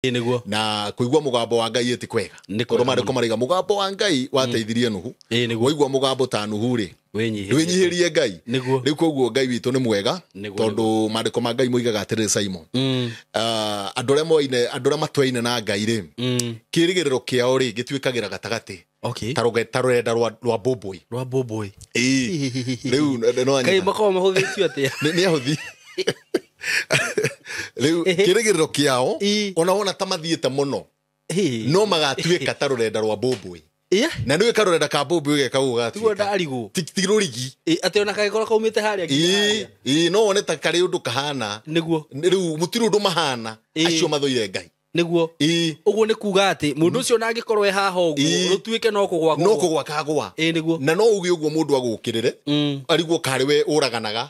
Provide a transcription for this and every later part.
Nĩguo. Na kuigua mugambo wa Ngai ĩti kwega. Nĩ Tondũ kwega maandĩko mũno. maraiga mugambo wa Ngai wateithirie Nuhu. Nĩguo. Waigua mugambo ta Nuhu rĩ, Wĩnyihĩrie. ndwĩnyihĩrie Ngai. Nĩguo. Rĩu koguo Ngai witũ nĩ mwega. Nĩguo. Tondũ maandĩko ma Ngai moigaga atĩrĩrĩ, Simon, andũ arĩa moaine, andũ arĩa matwaine na Ngai rĩ, kĩrĩgĩrĩro kĩao rĩ gĩtuĩkagĩra gatagatĩ. Okay. Ta rũrenda rwa mbũmbũĩ. Rwa mbũmbũĩ. Ĩĩ. Rĩu no Kaĩ anyita. makoragwo mahũthĩtio atĩa? Nĩ ahũthi. Rĩu kĩrĩgĩrĩro kĩao, ona wona ta mathiĩte mũno, no magatuĩka ta rũrenda rwa mbũmbũĩ. Na nĩũĩ karũrenda ka mbũmbũĩ geka ũguo Tiguo gatuĩka. ndarigwo. Ti rũrigi. Atĩ ona kangĩkorwo kaumĩte harĩa nginya Ĩĩ, harĩa. ĩĩ, no wone ta karĩ ũndũ kahana. Nĩguo. Rĩu mũtirĩ ũndũ mahana acio mathũire Ngai. Nĩguo. Ĩĩ. Ũguo nĩ kuga atĩ mũndũ ũcio ona angĩkorwo e haha ũguo, rũtuĩke no kũgwa no kũgwa. kũgwa kagwa. Nĩguo. Na no uge ũguo mũndũ agũkĩrĩre, arigwo karĩ we ũraganaga,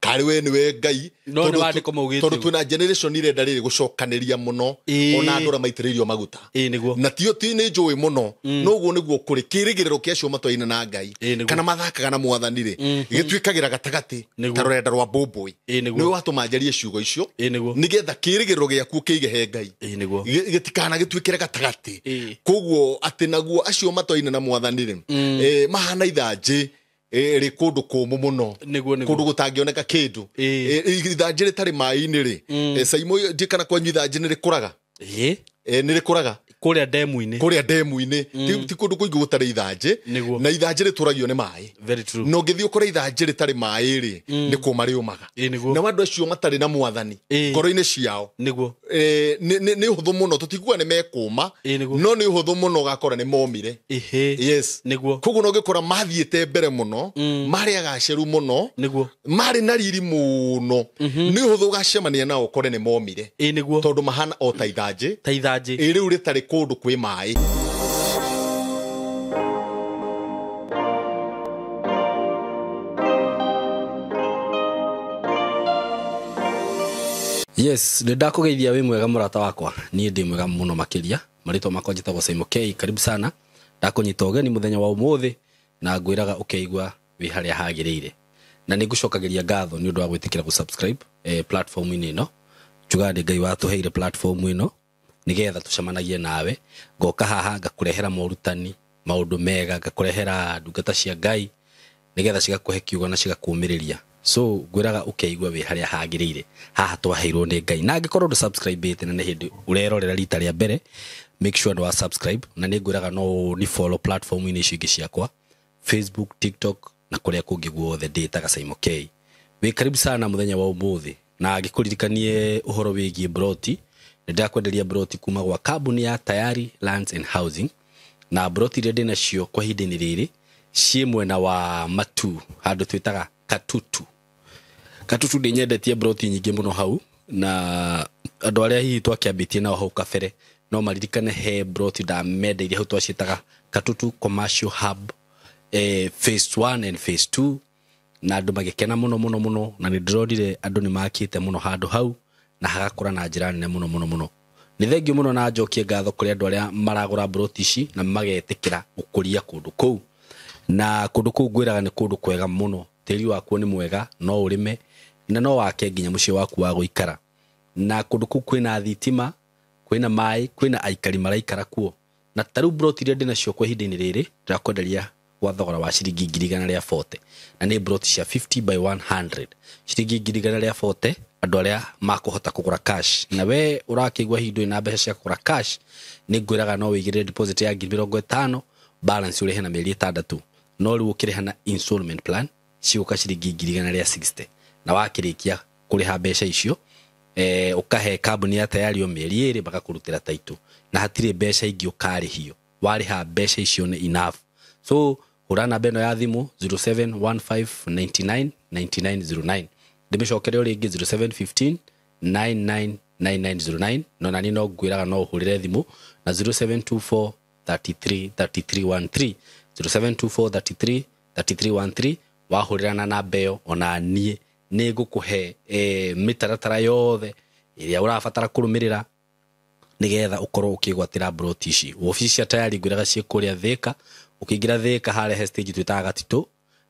karĩ we nĩwe Ngai. No nĩ maandĩko maugĩte Tondũ ũguo. twĩna generation irenda rĩrĩ gũcokanĩria mũno, ona andũ arĩa maitĩrĩirio maguta. Nĩguo. Na tio ti nĩ njũĩ mũno, no ũguo nĩguo kũrĩ kĩrĩgĩrĩro kĩa acio matwaine na Ngai, Nĩguo. kana mathakaga na mwathani rĩ, gĩtuĩkagĩra gatagatĩ Nĩguo. ta rũrenda rwa mbũmbũĩ. Nĩguo. Nĩwe watũma njarie ciugo icio, Nĩguo. nĩgetha kĩrĩgĩrĩro gĩaku ũkĩige he Ngai. Nĩguo. Gĩtikana gĩtuĩkĩre gatagatĩ. Koguo atĩ naguo acio matwaine na mwathani rĩ, mahana ithanjĩ rĩ kũndũ kũmũ mũno. Nĩguo, nĩguo. Kũndũ gũtangĩoneka kĩndũ. Ithanjĩ rĩtarĩ maĩ-inĩ rĩ, Saimo, ndiĩ kana kwanyu ithanjĩ nĩ rĩkũraga? Nĩ rĩkũraga. Kũrĩa ndemu-inĩ. Kũrĩa ndemu-inĩ. Ti kũndũ kũingĩ gũtarĩ ithanjĩ. Nĩguo. Na ithanjĩ rĩtũragio nĩ maĩ. Very true. Na ũngĩthiĩ ũkore ithanjĩ rĩtarĩ maĩ rĩ, nĩ kũma rĩũmaga. Nĩguo. Nao andũ acio matarĩ na mwathani ngoro-inĩ ciao, Nĩguo. Nĩ ũhũthũ mũno, tũtiguaga nĩ mekũma, Nĩguo. no nĩ ũhũthũ mũno ũgakora nĩ momire. Yes. Nĩguo. Koguo no ũngĩkora mathiĩte mbere mũno, marĩ agacĩru mũno, Nĩguo. marĩ na riri mũno, nĩ ũhũthũ ũgacemania nao ũkore nĩ momire. Nĩguo. Tondũ mahana o ta ithanjĩ. Ta ithanjĩ. Rĩu rĩtarĩ kũndũ kwĩ maĩ. Yes, nĩ ndakũgeithia wĩ mwega mũrata wakwa. Niĩ ndĩ mwega mũno makĩria. Marĩtwa makwa njĩtagwo Simon K. Karibu sana. Ndakũnyita ũgeni mũthenya wa ũmũthĩ na ngwĩraga ũkeigua wĩ harĩa hagĩrĩire. Na nĩ ngũcokagĩria ngatho nĩ ũndũ wa gwĩtĩkĩra gũ-subscribe, platform-inĩ ĩno. Njugaga nĩ Ngai watũheire platform ĩno nĩgetha tũcemanagie nawe. Ngoka haha ngakũrehera morutani, maũndũ mega, ngakũrehera ndungata cia Ngai nĩgetha cigakũhe kiugo na cigakũũmĩrĩria. So ngwĩraga ũkeigua wĩ harĩa hagĩrĩire. Haha twaheirwo nĩ Ngai. Na angĩkorwo ndũ subscribe-ĩte na nĩ hĩndĩ ũrerorera rita rĩa mbere, make sure ndwa subscribe. Na nĩ ngwĩraga no ũni follow platform-inĩ icio ingĩ ciakwa, Facebook, TikTok na kũrĩa kũngĩ guothe ndĩtaga Simon K. Wĩ karibu sana mũthenya wa ũmũthĩ. Na ngĩkũririkanie ũhoro wĩgiĩ broti, nĩ ndĩrakwenderia broti kuma gwa kambuni ya Tayari Lands and Housing. Na broti iria ndĩnacio kwa ihinda-inĩ rĩrĩ ciĩ mwena wa Matu, handũ twĩtaga Katutu. Katutu nĩ nyendetie broti nyingĩ mũno hau, na andũ arĩa hihi twakĩambĩtie nao hau kabere no maririkane he broti ndamendeirie hau twaciĩtaga Katutu Commercial Hub, phase 1 and phase 2, na andũ magĩkena mũno mũno mũno, na nĩ ndĩronire andũ nĩ makĩte mũno handũ hau na hagakũra na njĩra nene mũno mũno mũno. Nĩ thengiũ mũno na njokie ngatho kũrĩ andũ arĩa maragũra broti ici na magetĩkĩra gũkũria kũndũ kũu. Na kũndũ kũu ngwĩraga nĩ kũndũ kwega mũno, tĩri wakuo nĩ mwega, no ũrĩme na no wake nginya mũciĩ waku wa gũikara. Na kũndũ kũu kwĩna thitima, kwĩna maĩ, kwĩna aikari maraikara kuo. Na ta rĩu broti iria ndĩnacio kwa ihinda-inĩ rĩrĩ ndĩrakwenderia gwa thogora wa ciringi ngiri igana rĩa 40, na nĩ broti cia 50 by 100, ciringi ngiri igana rĩa 40 andũ arĩa makũhota kũgũra cash. Na we ũrakĩigua hihi ndũrĩ na mbeca cia kũgũra cash, nĩ ngwĩraga no wĩigĩrĩre deposit ya ngiri mĩrongo ĩtano, balance ũrĩhe na mĩeri ĩtandatũ. No rĩu ũkĩrĩha na installment plan cigũka ciringi ngiri igana rĩa 60, na wakĩrĩkia kũrĩha mbeca icio, ũkahe kambuni ya Tayari o mĩeri ĩrĩ magakũrutĩra title, na hatirĩ mbeca ingĩ ũkarĩhio. Warĩha mbeca icio nĩ enough. So hũra namba ĩno ya thimũ zero seven one five ninety nine ninety nine zero nine. Ndĩmĩcokere o rĩngĩ zero seven fifteen nine nine nine nine zero nine. No nani no ngwĩraga no ũhũrĩre thimũ na zero seven two four thirty three thirty three one three, zero seven two four thirty three thirty three one three. Wahũrĩra na namba ĩyo ona niĩ nĩ ngũkũhe, mĩtaratara yothe ĩrĩa ũrabatara kũrũmĩrĩra nĩgetha ũkorwo ũkĩgwatĩra broti ici. Wabici cia Tayari ngwĩraga ciĩ kũrĩa Thĩka. Ũkĩingĩra Thĩka harĩa he stage twĩtaga Gatitũ,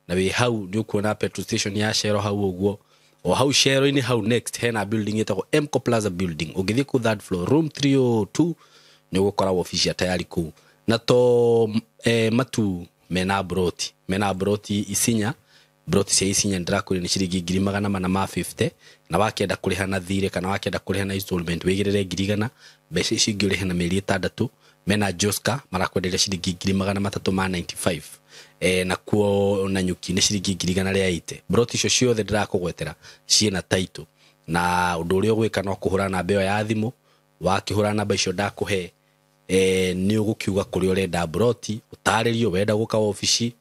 na wĩ hau nĩ ũkuona petrol station ya Shell hau ũguo. O hau Shero-inĩ hau next hena building ĩtagwo Mco Plaza building. Ũngĩthiĩ kũ third floor room 302 nĩ ũgũkora wabici ya tayari kũu. Na to matu mena broti Isinya, broti cia Isinya ndĩrakwĩra nĩ ciringi 450,000, na wakĩenda kũrĩha na thirĩ kana wakĩenda kũrĩha na installment wĩigĩrĩre 100,000, mbeca ici ingĩ ũrĩhe na mĩeri 6. Mena Joska marakwenderia ciringi 395,000, na kuo na nyuki nĩ ciringi 180,000. Broti icio ciothe ndĩrakũgwetera ciĩna title, na ũndũ ũrĩa ũgwĩka no kũhũra namba ĩyo ya thimũ. Wakĩhũra namba icio ndakũhe, nĩ ũgũkiuga kũrĩa ũrenda broti, ũtarĩrio wenda gũka wabici,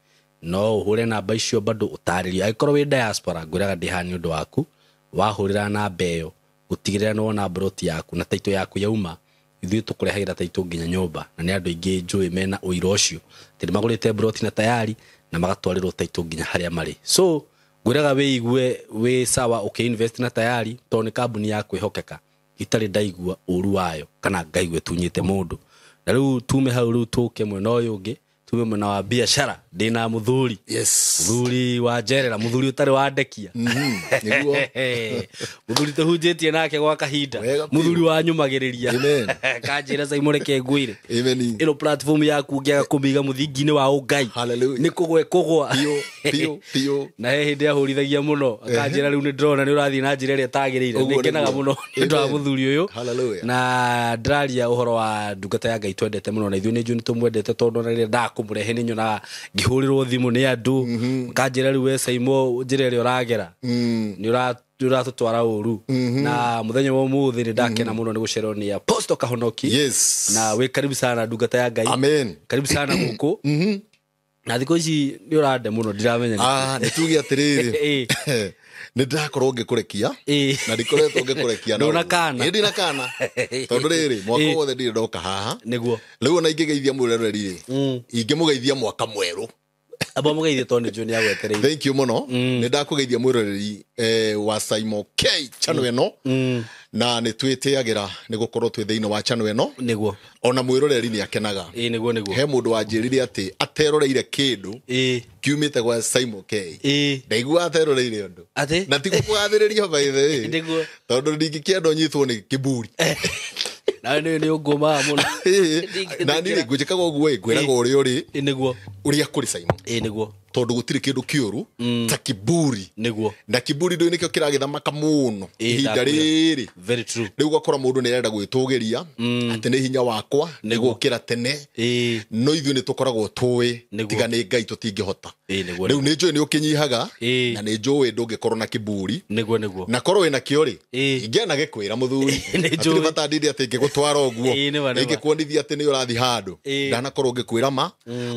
no ũhũre namba icio bado ũtarĩrio. Angĩkorwo wĩ diaspora, ngwĩraga ndĩ haha nĩ ũndũ waku. Wahũrĩra namba ĩyo gũtigĩrĩra nĩ wona broti yaku na title yaku yauma, ithuĩ tũkũrehagĩra title nginya nyũmba. Na nĩ andũ aingĩ njũĩ mena ũira ũcio atĩ nĩ magũrĩte broti na tayari na magatwarĩrwo title nginya harĩa marĩ. So ngwĩraga wĩigue wĩ sawa ũkĩ-invest na tayari, tondũ nĩ kambuni ya kwĩhokeka, itarĩ ndaigua ũru wayo kana ngaigua ĩtunyĩte mũndũ. Na rĩu tume hau, rĩu tũke mwena ũyũ ũngĩ, tume mwena wa biashara. Ndĩna mũthuri. Yes. Mũthuri wa njerera, mũthuri ũtarĩ wa ndekia. Nĩguo. Mũthuri tũhunjĩtie nake gwa kahinda. Mũthuri wa nyũmagĩrĩria. Amen. Kanjĩra Simon reke ngwĩre. Amen. Ĩno platform yaku ũngĩaga kũmĩiga mũthingi-inĩ wa ũngai. Hallelujah. Nĩ kũgwa ĩkũgwa. Piũ, piũ, piũ. Na he hĩndĩ ahũrithagia mũno, akanjĩra rĩu nĩ ndĩrona nĩ ũrathiĩ na njĩra ĩrĩa ĩtagĩrĩire. Ũguo Nĩ ngenaga nĩguo. mũno nĩ ũndũ wa Amen. mũthuri ũyũ. Hallelujah. Na ndĩraria ũhoro wa ndungata ya Ngai twendete mũno, na ithuĩ nĩ njũĩ nĩ tũmwendete, tondũ ona rĩrĩa ndakũmũrehe nĩ nyonaga ngĩhũrĩrwo thimũ nĩ andũ, kanjĩra rĩu we Saimo, njĩra ĩrĩa ũragera nĩ ũratũtwara ũru. Na mũthenya wa ũmũthĩ nĩ ndakena mũno nĩ gũcererwo nĩ Apostle Kahonoki. Yes. Na wĩ karibu sana ndungata ya Ngai. Amen. Karibu sana gũkũ. Na thikũ ici nĩ ũrande mũno, ndiramenya nĩkĩ. Nĩ tuge atĩrĩrĩ, nĩ ndĩrakorwo ngĩkũrekia, na ndikoretwo ngĩkũrekia na Ndũna ũguo. kana. Ĩ, ndina kana. Tondũ rĩrĩ, mwaka wothe ndirĩ ndoka haha. Nĩguo. Rĩu ona ingĩgeithia mwĩroreri rĩ, ingĩmũgeithia mwaka mwerũ. Amba mũgeithie tondũ nĩ njũĩ nĩ agwetereire. Thank you mũno. Nĩ ndakũgeithia mwĩroreri wa Saimo K channel ĩno. Na nĩ twĩtĩagĩra nĩ gũkorwo twĩ thĩinĩ wa channel ĩno. Nĩguo. Ona mwĩroreri nĩ akenaga. Ĩ, nĩguo, nĩguo. He mũndũ wanjĩrire atĩ ateroreire kĩndũ kiumĩte gwa Saimo K. Ndaigua ateroreire ũndũ. Atĩ? Na ti gũkũgathĩrĩria by the way. Nĩguo. Tondũ ndingĩkĩenda ũnyitwo nĩ kĩburi. Nawe nĩ ũngũmaga mũno. Na niĩ rĩ, ngwĩkaga ũguo ĩ, ngwĩraga ũrĩa ũrĩ. Ĩ, nĩguo. Ũrĩa kũrĩ Saimo. Ĩ, nĩguo. Tondũ gũtirĩ kĩndũ kĩũru ta kiburi. Nĩguo. Na kiburi ndũĩ nĩkĩo kĩragĩthamaka mũno ihinda ndakwĩra. rĩrĩ. Very true. Rĩu ũgakora mũndũ nĩ arenda gwĩtũgĩria atĩ nĩ hinya wakwa nĩ gũkĩra tene. No ithuĩ nĩ tũkoragwo tũĩ tiga nĩ Ngai tũtingĩhota. Nĩguo. Rĩu nĩ njũĩ nĩ ũkĩnyihaga, na nĩ njũĩ ndũngĩkorwo na kiburi. Nĩguo, nĩguo. Na korwo wĩna kĩo rĩ, ingĩana gĩkwĩra mũthuri. Nĩ Hatirĩ njũĩ. bata ndinde atĩ ingĩgũtwara ũguo. Nĩ ma, nĩ ma. Ingĩkuonithia atĩ nĩ ũrathiĩ handũ. Ndanakorwo ngĩkwĩra ma,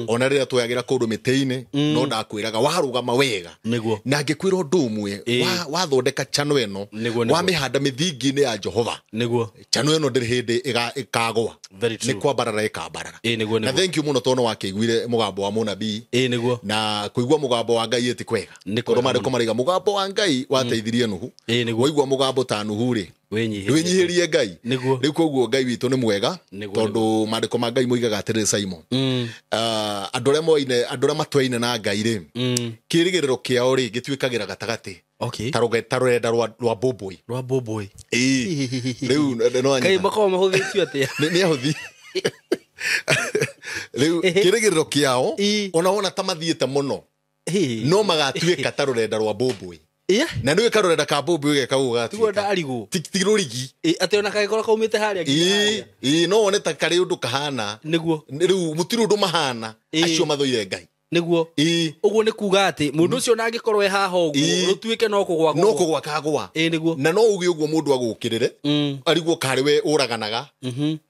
ona rĩrĩa twoyagĩra kũndũ mĩtĩ-inĩ, no ndakwĩraga warũgama wega. Nĩguo. Na ngĩkwĩra ũndũ ũmwe, wathondeka channel ĩno, Nĩguo, nĩguo. wamĩhanda mĩthingi-inĩ ya Jehova. Nĩguo. Channel ĩno ndĩrĩ hĩndĩ ĩkagũa. Very true. Nĩ kwambarara ĩkambarara. Nĩguo, Na nĩguo. thank you mũno tondũ nĩwakĩiguire mũgambo wa mũnabii. Nĩguo. Na kũigua mũgambo wa Ngai ĩti kwega. Nĩ Tondũ kwega maandĩko mũno. maraiga mũgambo wa Ngai wateithirie Nuhu. Nĩguo. Waigua mũgambo ta Nuhu rĩ, Wĩnyihĩrie. ndwĩnyihĩrie Ngai. Nĩguo. Rĩu koguo Ngai witũ nĩ mwega, Nĩguo, tondũ maandĩko ma Ngai moigaga atĩrĩrĩ Simon. Andũ arĩa moaine, andũ arĩa matwaine na Ngai rĩ, kĩĩrĩgĩrĩro kĩao rĩ gĩtuĩkagĩra gatagatĩ. Ta rũrenda rwa mbũmbũĩ. Rwa mbũmbũĩ. Rĩu no Kaĩ anyita. makoragwo mahũthĩtio atĩa? Nĩ ahũthi. Rĩu kĩĩrĩgĩrĩro kĩao, ona wona ta mathiĩte mũno, no magatuĩka ta rũrenda rwa mbũmbũĩ. Na nĩũĩ karũrenda ka mbũmbũĩ geka ũguo gatuĩka. Tiguo ndarigwo. Ti rũrigi. Atĩ ona kangĩkorwo kaumĩte harĩa nginya harĩa. No wone ta karĩ ũndũ kahana. Nĩguo. Rĩu mũtirĩ ũndũ mahana, acio mathũire Ngai. Nĩguo. Ũguo nĩ kuga atĩ mũndũ ũcio ona angĩkorwo e haha ũguo, rũtuĩke no kũgwa No kũgwa. kũgwa kagwa. Nĩguo. Na no uge ũguo mũndũ agũkĩrĩre, arigwo karĩ we ũraganaga,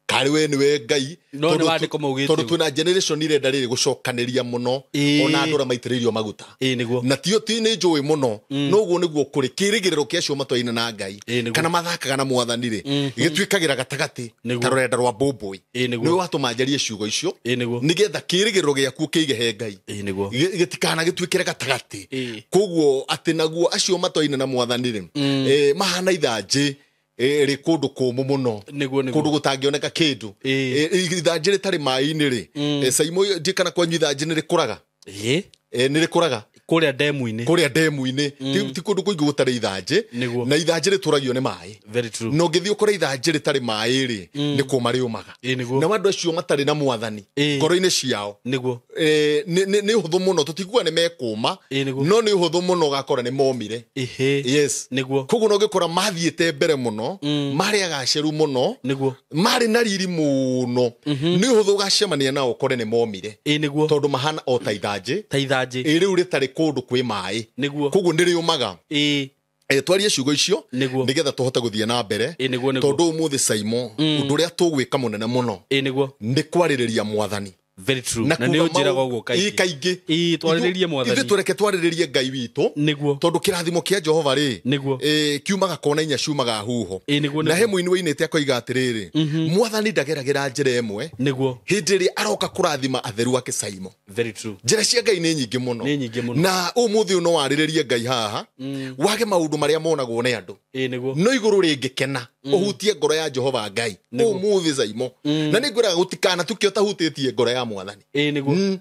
karĩ we nĩwe Ngai. No nĩ maandĩko maugĩte Tondũ ũguo. twĩna generation irenda rĩrĩ gũcokanĩria mũno, ona andũ arĩa maitĩrĩirio maguta. Nĩguo. Na tio ti nĩ njũĩ mũno, no ũguo nĩguo kũrĩ kĩĩrĩgĩrĩro kĩa acio matwaine na Ngai, Nĩguo. kana mathakaga na mwathani rĩ, gĩtuĩkagĩra gatagatĩ Nĩguo. ta rũrenda rwa mbũmbũĩ. Nĩguo. Nĩwe watũma njarie ciugo icio, Nĩguo. nĩgetha kĩĩrĩgĩrĩro gĩaku kĩige he Ngai. Nĩguo. Gĩtikana gĩtuĩkĩre gatagatĩ. Koguo atĩ naguo acio matwaine na mwathani rĩ, mahana ithanjĩ rĩ kũndũ kũmũ mũno. Nĩguo, nĩguo. Kũndũ gũtangĩoneka kĩndũ. Ithanjĩ rĩtarĩ maĩ-inĩ rĩ, Saimo, ndiĩ kana kwanyu ithanjĩ nĩ rĩkũraga? Nĩ rĩkũraga. Kũrĩa ndemu-inĩ. Kũrĩa ndemu-inĩ. Ti kũndũ kũingĩ gũtarĩ ithanjĩ. Na ithanjĩ rĩtũragio nĩ maĩ. Very true. Na ũngĩthiĩ ũkore ithanjĩ rĩtarĩ maĩ rĩ, nĩ kũma rĩũmaga. Na andũ acio matarĩ na mwathani ngoro-inĩ ciao. Nĩguo. Nĩ ũhũthũ mũno, tũtikuga nĩ mekũma, no nĩ ũhũthũ mũno ũgakora nĩ momire. Yes. Nĩguo. Koguo no ũngĩkora mathiĩte mbere mũno, marĩ agacĩru mũno, Nĩguo. marĩ na riri mũno, nĩ ũhũthũ ũgacemania nao ũkore nĩ momire. Nĩguo. Tondũ mahana o ta ithanjĩ. Ta ithanjĩ. Rĩu rĩtarĩ kũndũ kwĩ maĩ. Nĩguo. Koguo nĩ rĩũmaga. Twarie ciugo icio Nĩguo. nĩgetha tũhote gũthiĩ na mbere. Nĩguo, nĩguo. Tondũ ũmũthĩ Saimo, ũndũ ũrĩa tũgwĩka mũnene mũno Nĩguo. nĩ kwarĩrĩria mwathani. Very true. Na nĩ ũnjĩraga ũguo kaingĩ. Kaingĩ. Twarĩrĩrie mwathani. Ithuĩ tũreke twarĩrĩrie Ngai witũ. Nĩguo. Tondũ kĩrathimo kĩa Jehova rĩ, Nĩguo. Kiumaga kona inya ciumaga huho. Nĩguo, Na nĩguo. he mũini wainĩte akoiga atĩrĩrĩ, mwathani ndageragĩra njĩra ĩmwe. Nĩguo. Hĩndĩ ĩrĩa aroka kũrathima atheru ake Saimo. Very true. Njĩra cia Ngai nĩ nyingĩ mũno. Nĩ nyingĩ mũno. Na ũmũthĩ ũyũ no warĩrĩrie Ngai haha, wage maũndũ marĩa monagwo nĩ andũ. Nĩguo. No igũrũ rĩngĩkena, ũhutie ngoro ya Jehova Ngai. Ũmũthĩ Saimo. Na nĩngwĩraga gũtikana tukio ũtahutĩtie ngoro ya mwathani. Nĩguo.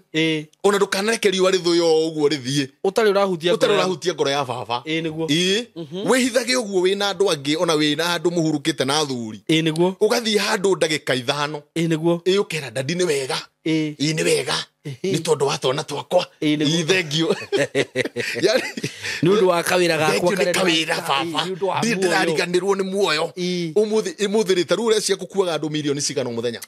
Ona ndũkanareke riũa rĩthũe o ũguo rĩthiĩ. Ũtarĩ ũrahutia Ũtarĩ ngoro ya- ũrahutia ngoro ya baba. Nĩguo. Wĩhithage ũguo wĩna andũ angĩ, ona wĩna handũ mũhurũkĩte na athuri. Nĩguo. Ũgathiĩ handũ ndagĩka ithano. Nĩguo. Ũkera dadi nĩ wega. Nĩ wega. Nĩ tondũ wa twana twakwa. Nĩguo. Thank you. Yaani, Nĩ ũndũ wa kawĩra gakwa thank you nĩ karĩa kawĩra ndĩraruta. baba. Nĩ ũndũ wa Ndirĩ muoyo. ndĩrariganĩrwo nĩ muoyo. Ũmũthĩ rĩ, ta rĩu ũreciria gũkuaga andũ mirioni cigana o mũthenya?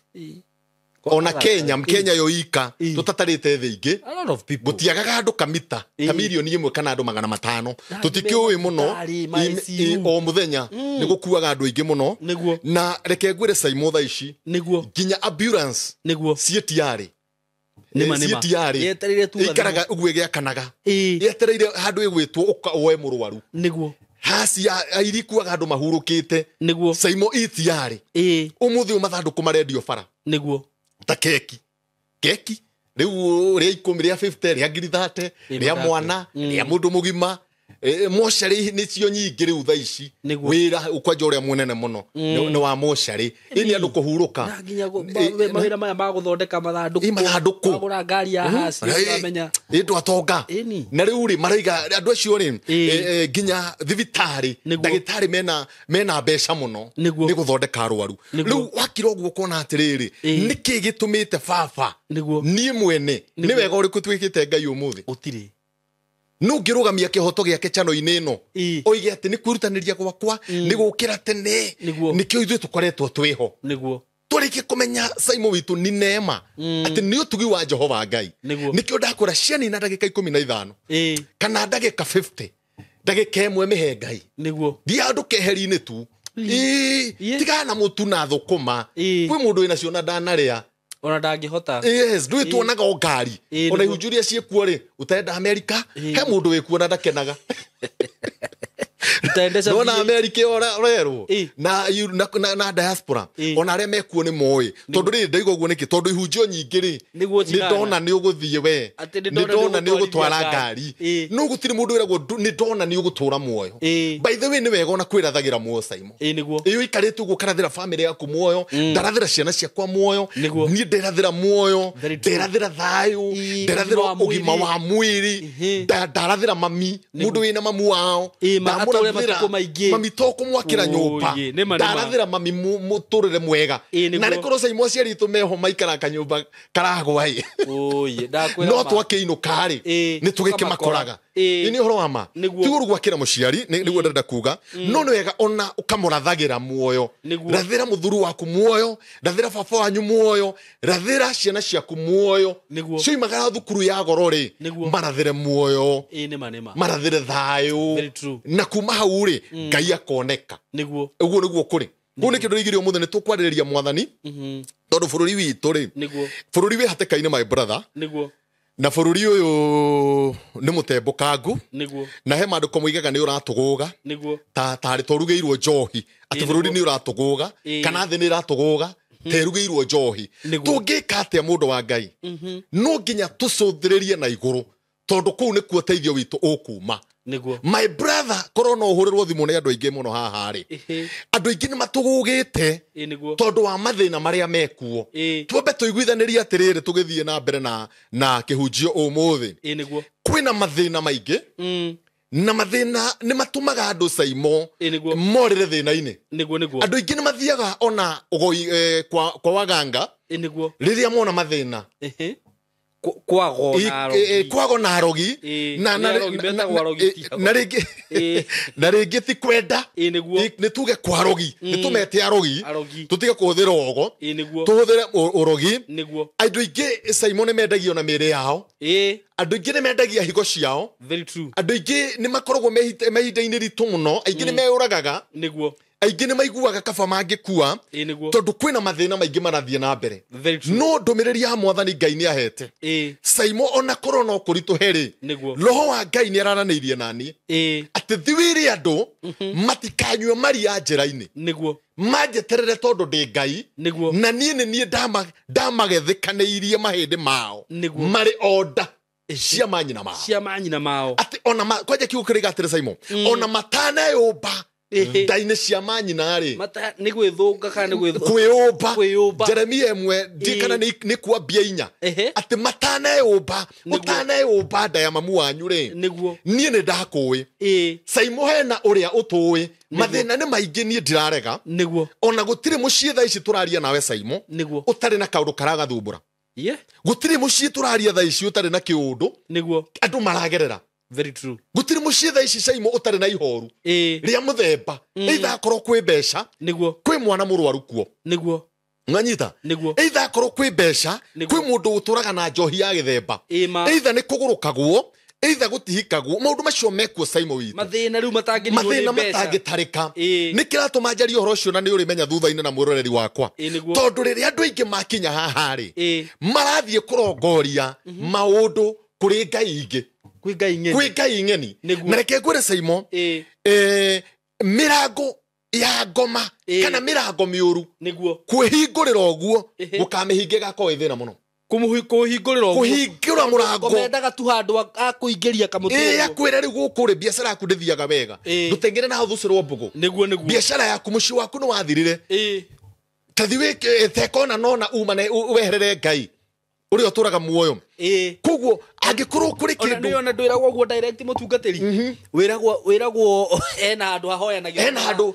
Ona Kenya, Kenya yo ika, tũtatarĩte thĩ ingĩ. A lot of people. Gũtiagaga andũ kamita, ta mirioni ĩmwe kana andũ 500. Tũtikĩũĩ mũno. Thibitarĩ, ma ICU. O mũthenya nĩ gũkuaga andũ aingĩ mũno. Nĩguo. Na reke ngwĩre Saimo thaa ici, Nĩguo. nginya ambulance Nĩguo. ciĩ tiarĩ. Nĩma, nĩma. Ciĩ tiarĩ. Yetereire tu Ĩikaraga ũguo ĩgĩakanaga. Yetereire handũ ĩgwĩtwo ũka woe mũrwaru. Nĩguo. Haci ya irikuaga andũ mahurũkĩte. Nĩguo. Saimo ĩ tiarĩ. Ũmũthĩ ũyũ mathandũkũ marendio bara. Nĩguo. Ta keki. Keki. Rĩu rĩa ikũmi, rĩa 50, rĩa ngiri 30, rĩa mathatũ. mwana, rĩa mũndũ mũgima. Mocarĩ nĩcio nyingĩ rĩu thaa ici. Nĩguo. Wĩra ũkwanja ũrĩa mũnene mũno. Nĩ wa mocarĩ. Ĩ nĩ andũ kũhurũka. Na nginya mawĩra maya ma gũthondeka mathandũkũ. Mathandũkũ. Wagũra ngari ya haci, ũramenya. Ndũ atonga. Ĩni. Na rĩu rĩ, maraiga andũ acio rĩ, nginya thibitarĩ, Nĩguo. ndagĩtarĩ mena mbeca mũno. Nĩguo. Nĩ gũthondeka arwaru. Nĩguo. Rĩu wakira ũguo ũkona atĩrĩrĩ, nĩkĩ gĩtũmĩte baba? Nĩguo. Niĩ mwene, nĩ wega ũrĩkũ twĩkĩte Ngai ũmũthĩ? Gũtirĩ. No ngĩrũgamia kĩhoto gĩake channel-inĩ ĩno. Oige atĩ nĩ kwĩrutanĩria gwakwa, nĩ gũkĩra tene. Nĩguo. Nĩkĩo ithuĩ tũkoretwo twĩho. Nĩguo. Tũrĩkie kũmenya Saimo witũ nĩ neema. Atĩ nĩ ũtugi wa Jehova Ngai. Nĩguo. Nĩkĩo ndakũra cianina ndagĩka 15. Kana ndagĩka 50. Ndagĩka ĩmwe mĩhe Ngai. Nĩguo. Thiĩ handũ keheri-inĩ tu. Tigana na mũtu na thũkũma. Kwĩ mũndũ wĩnacio na ndanarĩa. Ona ndangĩhota. Yes, ndũĩ tuonaga o ngari. Ona Nĩguo. ihunjio iria ciĩkuo rĩ, ũtarenda Amerika, he mũndũ wĩkuo na ndakenaga. Utaendesha Nona vile. Amerika ũrerwo. Na diaspora. Ona arĩa mekuo nĩ moĩ. Tondũ rĩ, ndaigua ũguo nĩkĩ? Tondũ ihunjio nyingĩ rĩ, Nĩguo nĩ cinana. ndona nĩ ũgũthiĩ we. Atĩ nĩ Nĩ ndona ndona nĩ nĩ ũgũtwara ũgũtwarithia ngari. ngari. No gũtirĩ mũndũ wĩragwo nĩ ndona nĩ ũgũtũra muoyo. By the way, nĩ wega ona kwĩrathagĩra muoyo, Saimo. Nĩguo. Ũikarĩte ũguo ũkarathĩra famĩlĩ yaku muoyo, ndarathĩra ciana ciakwa muoyo, Nĩguo. niĩ nderathĩra muoyo, Very true. nderathĩra thayũ, nderathĩra Ũgima wa ũgima mwĩrĩ. wa mwĩrĩ, ndarathĩra mami, mũndũ wĩna mamu wao, Atũre ndamũrathĩra matukũ maingĩ. mami to kũmwakĩra nyũmba, Nĩma, nĩma. ndarathĩra mami mũtũrĩre mwega. Nĩguo. Na rĩkorwo Saimo aciari aitũ meho maikara kanyũmba karagwa ĩ. Ndakwĩra No ma. twakĩinũka rĩ, nĩ tũgĩkĩmakoraga. Nĩ ũhoro wa ma. Nĩguo. Ti ũru gwakĩra mũciari, nĩguo ndĩrenda kuga. No nĩ wega ona ũkamũrathagĩra muoyo. Nĩguo. Rathĩra mũthuri waku muoyo, rathĩra baba wanyu muoyo, rathĩra ciana ciaku muoyo. Nĩguo. Cioimagara thukuru ya goro rĩ, Nĩguo. marathĩre muoyo. Nĩma, nĩma. Marathĩre thayũ. Very true. Na kuma hau rĩ, Ngai akoneka. Nĩguo. Ũguo nĩguo kũrĩ. Kũu nĩkĩo ndĩraigire ũmũthĩ nĩ tũkwarĩrĩria mwathani. Tondũ bũrũri witũ rĩ, Nĩguo. bũrũri wĩ hatĩka-inĩ, my brother. Nĩguo. Na bũrũri ũyũ nĩ mũtembũkangu. Nĩguo. Na he maandĩko moigaga nĩ ũratũgũga. Nĩguo. Tarĩ twarugĩirwo njohi. Atĩ bũrũri Nĩguo. nĩ ũratũgũga, kana thĩ nĩ ĩratũgũga, terugĩirwo njohi. Nĩguo. Tũngĩka atĩa mũndũ wa Ngai? No nginya tũcũthĩrĩrie na igũrũ, tondũ kũu nĩkuo ũteithio witũ ũkuma. Nĩguo. My brother, korwo no ũhũrĩrwo thimũ nĩ andũ aingĩ mũno haha rĩ, andũ aingĩ nĩ matũgũgĩte tondũ wa mathĩna marĩa mekuo. Twambe tũiguithanĩrie atĩrĩrĩ, tũgĩthiĩ na mbere na kĩhunjio ũmũthĩ. Nĩguo. Kwĩna mathĩna maingĩ, na mathĩna nĩ matũmaga andũ Saimo morĩre thĩna-inĩ. Nĩguo nĩguo. Andũ aingĩ nĩ mathiaga ona ũgoi kwa waganga. Nĩguo. Rĩrĩa mona mathĩna. Kwago na arogi. Kwago na arogi. Na rĩngĩ ti kwenda. Nĩ tuge kwa arogi. Nĩ tũmete arogi. Tũtige kũhũthĩra ũgo. Tũhũthĩre ũrogi. Andũ aingĩ Saimo nĩ mendagio na mĩĩrĩ yao. Andũ aingĩ nĩ mendagia higo ciao. Very true. Andũ aingĩ nĩ makoragwo mehinda-inĩ ritũ mũno. Aingĩ nĩ meyũragaga. Nĩguo. Aingĩ nĩ maiguaga kaba mangĩkua tondũ kwĩna mathĩna maingĩ marathiĩ na mbere. No ndũmĩrĩri ya mwathani Ngai nĩ ahete. Saimo ona korwo no kũritũhe rĩ, roho wa Ngai nĩ araranĩirie naniĩ atĩ thiwĩre andũ matikanyue maria njĩra-inĩ. Nĩguo. Manjeterere tondũ ndĩ Ngai. Nĩguo. Na niĩ nĩ niĩ ndamagethĩkanĩirie mahĩndĩ mao marĩ onda cia manyina mao. Cia manyina mao. Atĩ ona kwanja kiugo kĩrĩga atĩrĩ Saimo, ona mataneyũmba nda-inĩ cia manyina rĩ, nĩ gwĩthũnga kana nĩ kwĩyũmba. Jeremia ĩmwe ndiĩ kana nĩ kwambia inya, atĩ mataneyũmba, ũtaneyũmba nda ya mamu wanyu rĩ, niĩ nĩ ndakũĩ. Saimo hena ũrĩa ũtũĩ. Mathĩna nĩ maingĩ, niĩ ndirarega. Nĩguo. Ona gũtirĩ mũciĩ thaa ici tũraria nawe Saimo ũtarĩ na kaũndũ karagathumbũra. Gũtirĩ mũciĩ tũraria thaa ici ũtarĩ na kĩũndũ. Nĩguo. Andũ maragerera. Very true. Gũtirĩ mũciĩ thaa ici Saimo ũtarĩ na ihoru rĩa mũthemba. Either akorwo kwĩ mbeca, nĩguo, kwĩ mwana mũrwaru kuo. Nĩguo. Mwanyita? Nĩguo. Either akorwo kwĩ mbeca, kwĩ mũndũ ũtũraga na njohi ya gĩthemba. Either nĩ kũgũrũkagwo, either gũtihikagwo. Maũndũ macio mekuo Saimo witũ. Mathĩna rĩu matangĩrigwo nĩ mathĩna mbeca. Matangĩtarĩka. Nĩ kĩratũma njarie ũhoro ũcio na nĩ ũrĩmenya thutha-inĩ na mwĩroreri wakwa. Tondũ rĩrĩa andũ aingĩ makinya haha rĩ, marathiĩ kũrongoria maũndũ kũrĩ ngai ingĩ. Kwĩ ngai ng'eni. Kwĩ ngai ng'eni. Na reke ngwĩre Saimo, mĩrango ya ngoma kana mĩrango mĩũru nĩguo kwĩhingũrĩra ũguo gũkamĩhinga ĩgakorwo ĩ thĩna mũno. Kũhingũrĩra ũguo. Kũhingũra mũrango. Mendaga tu handũ akũingĩria kamũtĩ. Akwĩre rĩu gũkũ rĩ, biacara yaku ndĩthiaga wega. Ndũteng'ere na hau thũcĩrwo mbũgũ. Nĩguo nĩguo. Biacara yaku mũciĩ waku nĩ wathirire. Ta thiĩ wĩke tekona nona umane weherere Ngai ũrĩa ũtũraga muoyo. Koguo angĩkorwo kũrĩ kĩndũ ona ndwĩragwo ũguo direct mũtungatĩri, wĩragwo ena handũ ahoyanagĩra, ena handũ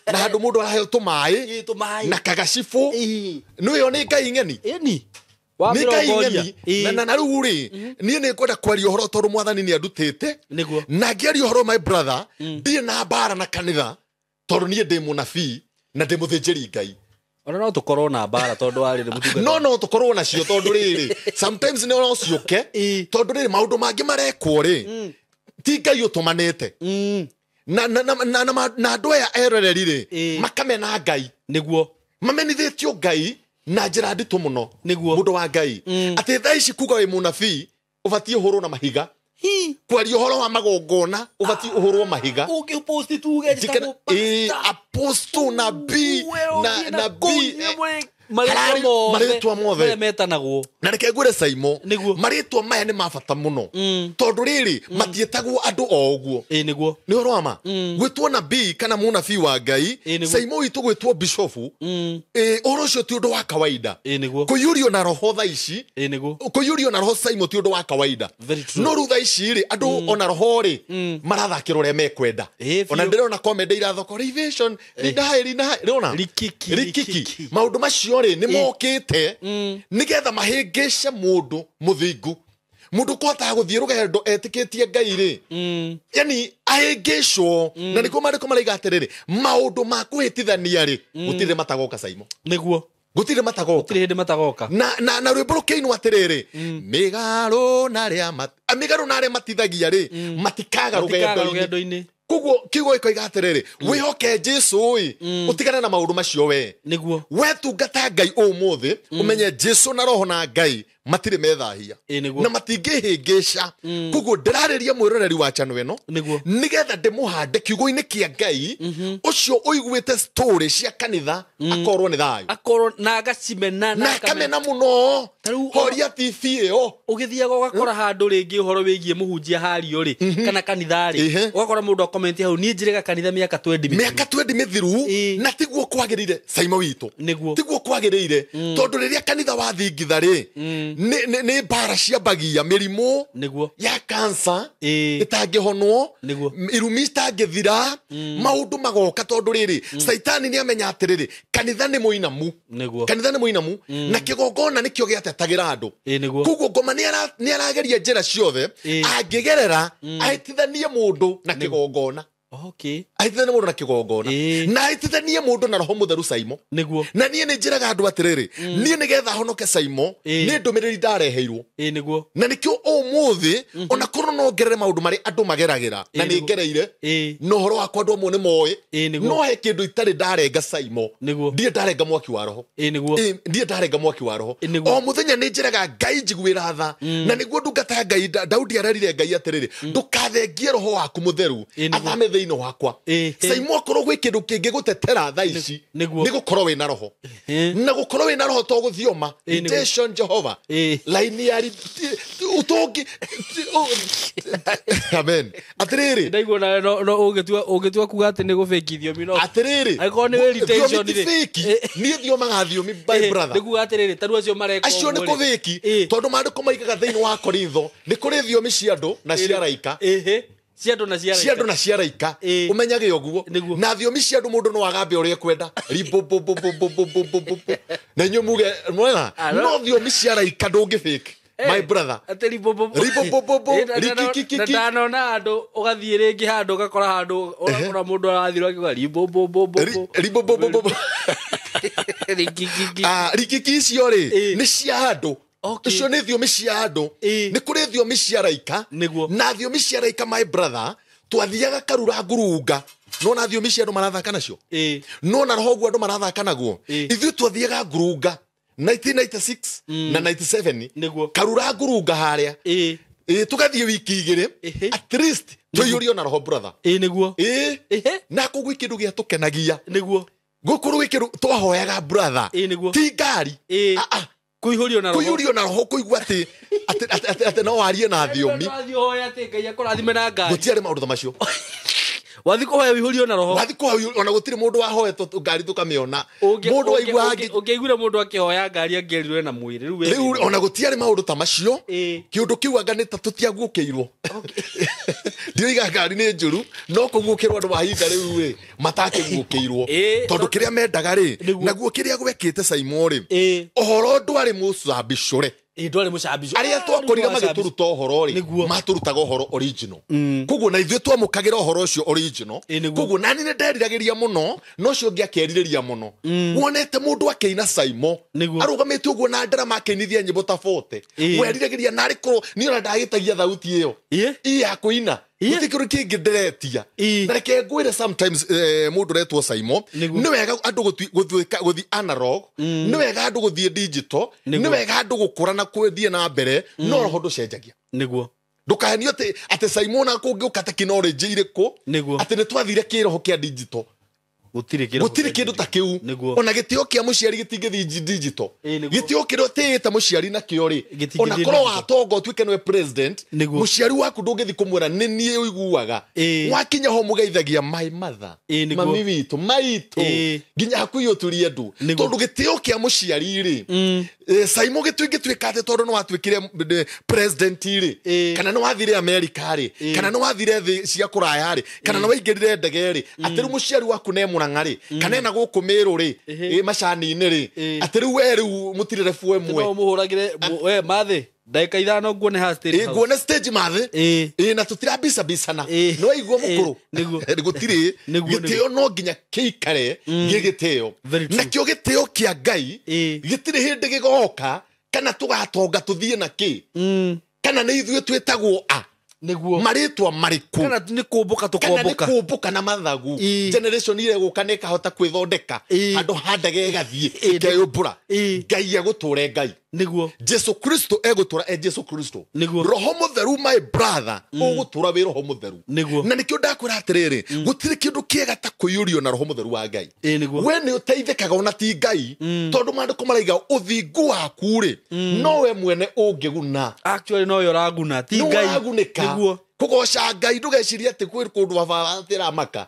na handũ mũndũ araheo tũmaĩ na kagacibũ. Nĩyo nĩ ngai ng'eni. Ĩni nĩ ngai ng'eni. Na rĩu rĩ, niĩ nĩ ngwenda kwaria ũhoro tondũ mwathani nĩ andutĩte. Na ngĩaria ũhoro my brother, ndirĩ na mbara na kanitha tondũ niĩ ndĩ mũnabii na ndĩ mũthĩnjĩri Ngai. Ona no tũkorwo na mbara tondũ wa rĩrĩ mũtungatĩri. No tũkorwo nacio tondũ rĩrĩ sometimes nĩ no ciũke tondũ rĩrĩ maũndũ mangĩ marekwo rĩ ti Ngai ũtũmanĩte. Na andũ aya eroreri rĩ makamena Ngai. Nĩguo. Mamenithĩtio Ngai na njĩra nditũ mũno. Nĩguo. Mũndũ wa Ngai atĩ thaa ici kuga wĩ mũnabii ũbatiĩ ũhũrwo na mahiga. Kwaria ũhoro wa magongona ũbatiĩ ũhũrwo mahiga. Ũngĩposti tuge njĩtagwo pastor. Apostle, nabii, nabii, marĩtwa mothe marĩa metanagwo. Na reke ngwĩre Saimo, marĩtwa maya nĩ ma bata mũno tondũ rĩrĩ matiĩtagwo andũ o ũguo. Nĩguo. Nĩ ũhoro wa ma gwĩtwo nabii kana mũnabii wa Ngai, Saimo witũ gwĩtwo bishofu, ũhoro ũcio ti ũndũ wa kawaida. Nĩguo. Kũiyũrio na roho thaa ici, Nĩguo. kũiyũrio na roho Saimo ti ũndũ wa kawaida. No rĩu thaa ici rĩ andũ ona roho rĩ marathakĩra ũrĩa mekwenda. Ona ndĩrona comedy irathoko revision rinahai rinahai rĩona rikiki maũndũ macio rĩ nĩ mokĩte nĩgetha mahĩngĩce mũndũ mũthingu. Mũndũ kũhotaga gũthiĩ rũgendo etĩkĩtie Ngai rĩ, yani ahĩngĩcwo. Na nĩkuo maandĩko maraiga atĩrĩrĩ, maũndũ ma kwĩhĩtithania rĩ gũtirĩ matagoka Saimo. Nĩguo. Gũtirĩ matagoka. Gũtirĩ hĩndĩ matagoka. Na rwĩmbo rũkĩinwo atĩrĩrĩ, mĩgarũ na arĩa matithagia rĩ matikaga rũgendo-inĩ. Koguo kiugo gĩkoiga atĩrĩrĩ, wĩhoke Jesũ ĩ, ũtigane na maũndũ macio we. Nĩguo. We tungata Ngai ũmũthĩ, ũmenye Jesũ na roho na Ngai Matirĩ methahia na matingĩhĩngĩca. Koguo ndĩrarĩria mwĩroreri wa channel ĩno nĩgetha ndĩmũhande kiugo-inĩ kĩa Ngai ũcio ũiguĩte story cia kanitha akorwo nĩ thayũ, akorwo na agacimena na akamena mũno. Horia TV ĩyo. Ũgĩthiaga ũgakora handũ rĩngĩ ũhoro wĩgiĩ mũhunjia hario rĩ kana kanitha rĩ, ũgakora mũndũ akomenti hau, niĩ njĩrĩga kanitha mĩaka 20 mĩaka 20 mĩthiru, na tiguo kwagĩrĩire Saimo witũ, tiguo kwagĩrĩire, tondũ rĩrĩa kanitha wathingitha rĩ nĩ mbara ciambagia mĩrimũ ya cancer ĩtangĩhonwo, irumi itangĩthira, maũndũ magoka, tondũ rĩrĩ Saitani nĩ amenya atĩrĩrĩ kanitha nĩ mũinamu, kanitha nĩ mũinamu, na kĩgongona nĩkĩo gĩatetagĩra andũ. Koguo ngoma nĩ arageria njĩra ciothe angĩgerera ahĩtithanie mũndũ na kĩgongona. Ahĩtithanie mũndũ na kĩgongona na ahĩtithanie mũndũ na roho mũtheru Saimo. Na niĩ nĩ njĩraga andũ atĩrĩrĩ, niĩ nĩgetha honoke Saimo nĩ ndũmĩrĩri ndareheirwo. Na nĩkĩo ũmũthĩ ona korwo no ngerere maũndũ marĩa andũ mageragĩra, na nĩ ngereire na ũhoro wakwa andũ amwe nĩ moĩ, no he kĩndũ itarĩ ndarenga Saimo, ndirĩ ndarenga mwaki wa roho, ndirĩ ndarenga mwaki wa roho. O mũthenya nĩ njĩraga Ngai njiguĩra tha, na nĩguo ndungata ya Ngai Daudi arerire Ngai atĩrĩrĩ, ndũkathengie roho waku mũtheru athame thĩinĩ wakwa. Saimo akorwo gwĩ kĩndũ kĩngĩ gũtetera thaa ici nĩ gũkorwo wĩna roho, na gũkorwo wĩna roho to gũthioma intention Jehova laini ya utongi. Amen. Atĩrĩrĩ ndaigua na no ũngĩtua kuga atĩ nĩ gũbĩki thiomi, no atĩrĩrĩ angĩkorwo nĩ wĩ retention rĩ niĩ thiomaga thiomi by brother, nĩ kuga atĩrĩrĩ tarĩu acio mareka acio nĩ kũbĩki, tondũ maandĩko maigaga thĩinĩ wa Korintho nĩ kũrĩ thiomi cia andũ na cia araika. Cia andũ na cia araika, cia andũ na cia araika, ũmenyage ũguo. Na thiomi cia andũ mũndũ no agambe ũrĩa ekwenda, ribobobobobobobobo, na inyuĩ muge mwena, no thiomi cia araika ndũngĩfake my brother, atĩ ribobobobo rikikiki. Ndanona andũ ũgathiĩ rĩngĩ handũ ũgakora handũ ũgakora mũndũ arathiĩ akiuga ribobobobo ribobobobo rikikiki. Rikiki icio rĩ nĩ cia andũ. Icio nĩ thiomi cia andũ, nĩ kũrĩ thiomi cia araika na thiomi cia araika my brother twathiaga karura ngurunga, no na thiomi cia andũ marathaka nacio, no na roho guo andũ marathaka naguo. Ithuĩ twathiaga ngurunga 1996 na 97, karura ngurunga harĩa tũgathiĩ wiki igĩrĩ at least tũiyũrio na roho brother. Na kũu gwĩ kĩndũ gĩatũkenagia, gũkũrũ gwĩ kĩndũ twahoyaga brother, ti ngari, kuihũrio na roho, kuihũrio na roho, kũigua atĩ atĩ no warie na thiomi, gũtiarĩ maũndũ ta macio. Wathi kũhoya ũihũrio na roho, wathi kũhoya, ona gũtirĩ mũndũ wahoetwo ngari tũkamĩona. Mũndũ waigua ũngĩaiguire mũndũ akĩhoya ngari angĩerirwe na mwĩrĩ rĩu, ona gũtiarĩ maũndũ ta macio. Kĩũndũ kĩu anga nĩ ta tũtiaguũkĩirwo. Ndioiga ngari nĩ njũru, no kũguũkĩrwo andũ mahinda rĩu rĩ matakĩguũkĩirwo, tondũ kĩrĩa mendaga rĩ, naguo kĩrĩa gwekĩte Saimo rĩ, ũhoro ndwarĩ mũcambicũre. Arĩa twakorire magĩtũruta ũhoro rĩ, matũrutaga ũhoro original. Koguo na ithuĩ twamũkagĩra ũhoro ũcio original. Koguo nani nĩ nderiragĩria mũno, no ũcio ũngĩ akerirĩria mũno. Wonete mũndũ akĩina Saimo arũgamĩte ũguo na ndarama akĩinithia nyĩmbo ta 40, weriragĩria narĩ korwo niĩ ona ndagĩtagia thauti ĩyo ĩ ya kũina, gũtirĩ kĩndũ kĩngĩ ndĩretia. Na reke ngwĩre sometimes mũndũ ũretwo Saimo, nĩ wega andũ gũthiĩ analog, nĩ wega andũ gũthiĩ digital, nĩ wega andũ gũkũra na gũthiĩ na mbere, no roho ndũcenjagia. Ndũkahenio atĩ Saimo na kũngĩũka tekinoronjĩ irĩkũ, atĩ nĩ twathire kĩroho kĩa digital. Gũtirĩ kĩndũ ta kĩu. Ona gĩtĩo kĩa mũciari gĩtingĩthiĩ digital. Gĩtĩo kĩrĩa ũtĩĩte mũciari nakĩo rĩ, ona korwo watonga ũtuĩke nĩwe president, mũciari waku ndũngĩthiĩ kũmwĩra nĩ niĩ ũiguaga. Wakinya ho mũgeithagia my mother, mami witũ, maitũ, nginya hakuhĩ ũturie ndu. Tondũ gĩtĩo kĩa mũciari rĩ, Saimo gĩtuĩka atĩ tondũ nĩ watuĩkire president rĩ, kana nĩ wathire America rĩ, kana nĩ wathire thĩ cia kũraya rĩ, kana nĩ waingĩrire ndege rĩ, atĩ rĩu mũciari waku nĩ mũrang'a rĩ, kana ena gũkũ Mĩrũ rĩ, macani-inĩ rĩ, atĩ rĩu we rĩu mũtirĩ rebu ĩmwe. No mũhũragĩre we mathĩ ndagĩka ithano nguone ha stage house. Nguone stage mathĩ. Na tũtirabicabicana. Nĩ waigua mũkũrũ. Gũtirĩ gĩtĩo no nginya kĩikare gĩ gĩtĩo. Nakĩo gĩtĩo kĩa Ngai gĩtirĩ hĩndĩ gĩgoka kana tũgatonga tũthiĩ na kĩ, kana nĩ ithuĩ twĩtagwo a. Nĩguo. Marĩtwa marĩkũ? Kana nĩ kũmbũka Kana nĩ tũkombũka. kũmbũka na mathagu. Generation ĩrĩa ĩgũka nĩ ĩkahota kwĩthondeka. Handũ ha ndege ĩgathiĩ ĩkeyũmbũra. Ngai egũtũre Ngai. Nĩguo. Jesu Kristo egũtũra e Jesu Kristo. Nĩguo. Roho Mũtheru, my brother, ũgũtũra wĩ Roho Mũtheru. Nĩguo. Na nĩkĩo ndakwĩra atĩrĩrĩ, gũtirĩ kĩndũ kĩega ta kũiyũrio na Roho Mũtheru wa Ngai. Nĩguo. We nĩ ũteithĩkaga ona ti Ngai, tondũ maandĩko maraiga ũthingu waku rĩ, nowe mwene ũngĩguna. Actually no yo ũraguna, ti Nĩ Ngai. ũragunĩka. Nĩguo. Kũgoca Ngai ndũgecirie atĩ kwĩ kũndũ baba atĩramaka.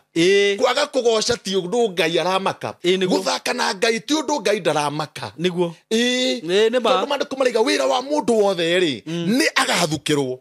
Kwaga kũgoca ti ũndũ Ngai aramaka. Nĩguo. Gũthaka na Ngai ti ũndũ Ngai ndaramaka. Nĩguo. Nĩ ma. Tondũ maandĩko maraiga wĩra wa mũndũ wothe rĩ, nĩ agathukĩrwo.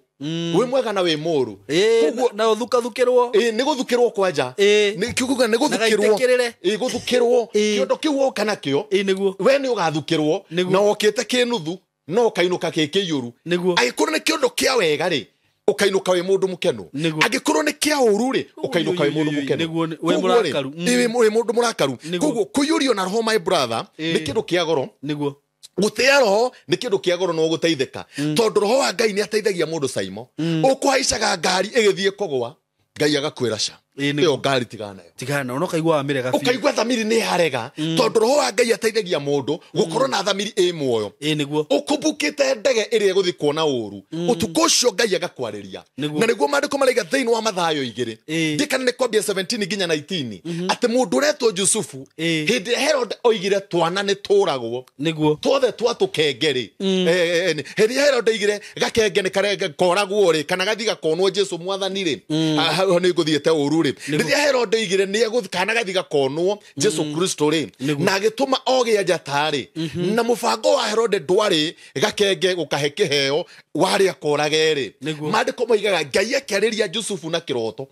Wĩ mwega na wĩ mũũru. Koguo Na ũthukathukĩrwo. Nĩ gũthukĩrwo kwanja. Nĩ kiugo nĩ gũthukĩrwo. Gaitĩkĩrĩre. Gũthukĩrwo. Kĩondo kĩu woka nakĩo. Nĩguo. We nĩ ũgathukĩrwo. Nĩguo. Na wokĩte kĩnuthu, no ũkainũka kĩ kĩiyũru. Nĩguo. Angĩkorwo nĩ kĩondo kĩa wega rĩ, ũkainũka wĩ mũndũ mũkenu. Nĩguo. Angĩkorwo nĩ kĩa ũru rĩ, ũkainũka wĩ mũndũ mũkenu. Nĩguo, wĩ Koguo rĩ, mũrakaru. Wĩ mũndũ mũrakaru. Nĩguo. Koguo kũiyũrio na roho, my brother, nĩ kĩndũ kĩa goro. Nĩguo. Gũtĩa roho nĩ kĩndũ kĩa goro no gũteithĩka. Tondũ roho wa Ngai nĩ ateithagia mũndũ Saimo. Ũkũhaicaga ngari ĩgĩthiĩ kũgũa, Ngai agakwĩra ca. Ĩyo ngari tigana nayo. Tigana, ona ũkaigua wamĩrega biũ. Ũkaigua thamiri nĩ yarega. Tondũ roho wa Ngai ateithagia mũndũ gũkorwo na thamiri ĩ muoyo. Nĩguo. Ũkũmbũkĩte ndege ĩrĩa ĩgũthiĩ kuona ũru. Ũtukũ ũcio Ngai agakwarĩria. Nĩguo. Na nĩguo maandĩko maraiga thĩinĩ wa Mathayo 2. Ndikana nĩ kwambia 17 nginya 19. Atĩ mũndũ ũretwo Jusufu, hĩndĩ ĩrĩa Herod oigire twana nĩ tũragwo. Nĩguo. Twothe twa tũkenge rĩ. Hĩndĩ ĩrĩa Herod oigire gakenge nĩ karenge koragwo rĩ, kana gathiĩ gakonwo Jesu mwathani rĩ. Hau nĩ ngũthiĩte ũru rĩ. Rĩrĩa Herod oigire nĩ egũthiĩ kana gathiĩ gakonwo Jesu Kristo rĩ, na agĩtũma ogĩa njata rĩ, na mũbango wa Herod ndwarĩ gakenge gũkahe kĩheo warĩ akorage rĩ. Nĩguo. Maandĩko moigaga Ngai akĩarĩria Jusufu na kĩroto.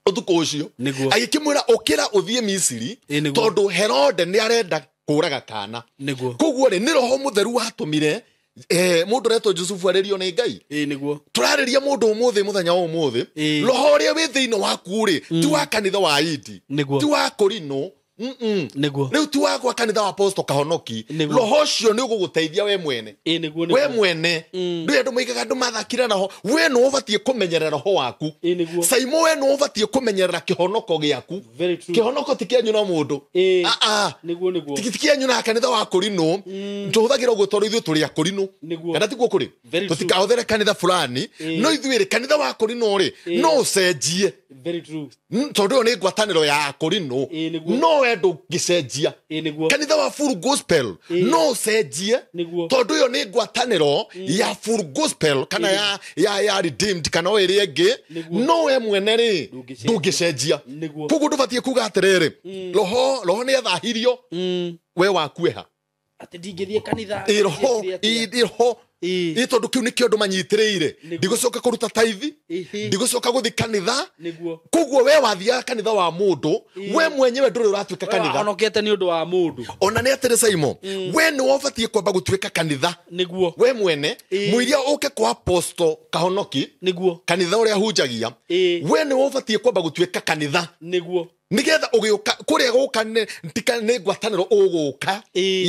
Ũtukũ ũcio. Nĩguo. Agĩkĩmwĩra ũkĩra ũthiĩ Misiri, Nĩguo. tondũ Herode nĩ arenda kũraga kana. Nĩguo. Koguo rĩ, nĩ Roho Mũtheru watũmire mũndũ ũretwo Jusufu arĩrio nĩ Ngai. Nĩguo. Tũrarĩria mũndũ ũmũthĩ, mũthenya wa ũmũthĩ. Roho ũrĩa wĩ thĩinĩ waku rĩ, ti wa kanitha wa Indi. Nĩguo. Ti wa Korino. Nĩguo. Rĩu ti wa gwa kanitha wa Apostle Kahonoki. Nĩguo. Roho ũcio nĩ ũgũgũteithia we mwene. Nĩguo, nĩguo. We mwene. Ndũĩ andũ moigaga andũ mathakire roho. We nĩ ũbatiĩ kũmenyerera roho waku. Nĩguo. Saimo, we nĩ ũbatiĩ kũmenyerera kĩhonoko gĩaku. Very true. Kĩhonoko ti kĩanyu na mũndũ. Nĩguo, nĩguo. Ti kĩanyu na kanitha wa Korino. Tũhũthagĩra ũguo tondũ ithuĩ tũrĩ a Korino. Nĩguo. Kana tiguo kũrĩ? Very true. Tũtikahũthĩre kanitha fulani. No ithuĩ rĩ, kanitha wa Korino rĩ, no ũcenjie. Very true. Tondũ ĩyo nĩ ngwatanĩro ya Korino. Nĩguo. No we ndũngĩcenjia. Nĩguo. Kanitha wa Full Gospel no ũcenjie. Nĩguo. Tondũ ĩyo nĩ ngwatanĩro ya Full Gospel kana ya Redeemed kana o ĩrĩa ĩngĩ. Nĩguo. No we mwene rĩ, Ndũngĩcenjia. ndũngĩcenjia. Nĩguo. Koguo ndũbatiĩ kuga atĩrĩrĩ, roho nĩ athahirio, we wakuĩha. Atĩ ndingĩthiĩ kanitha, Roho, ndingĩthiĩ atĩa. roho. Tondũ kĩu nĩkĩo andũ manyitĩrĩire. Nĩguo. Ndigũcoka kũruta taithi, ndigũcoka gũthiĩ kanitha. Nĩguo. Koguo we wathiaga kanitha wa mũndũ, we mwenyewe ndũrĩ ũratuĩka We kanitha. wahonokete nĩ ũndũ wa mũndũ. Ona nĩ atĩrĩ Saimo, we nĩ wabatiĩ kwamba gũtuĩka kanitha. Nĩguo. We mwene, mũiria ũke kwa Apostle Kahonoki, Nĩguo. kanitha ũrĩa hunjagia, we nĩ wabatiĩ kwamba gũtuĩka kanitha. Nĩguo. Nĩgetha ũgĩũka kũrĩa gũka nĩ ngwatanĩro ũgũka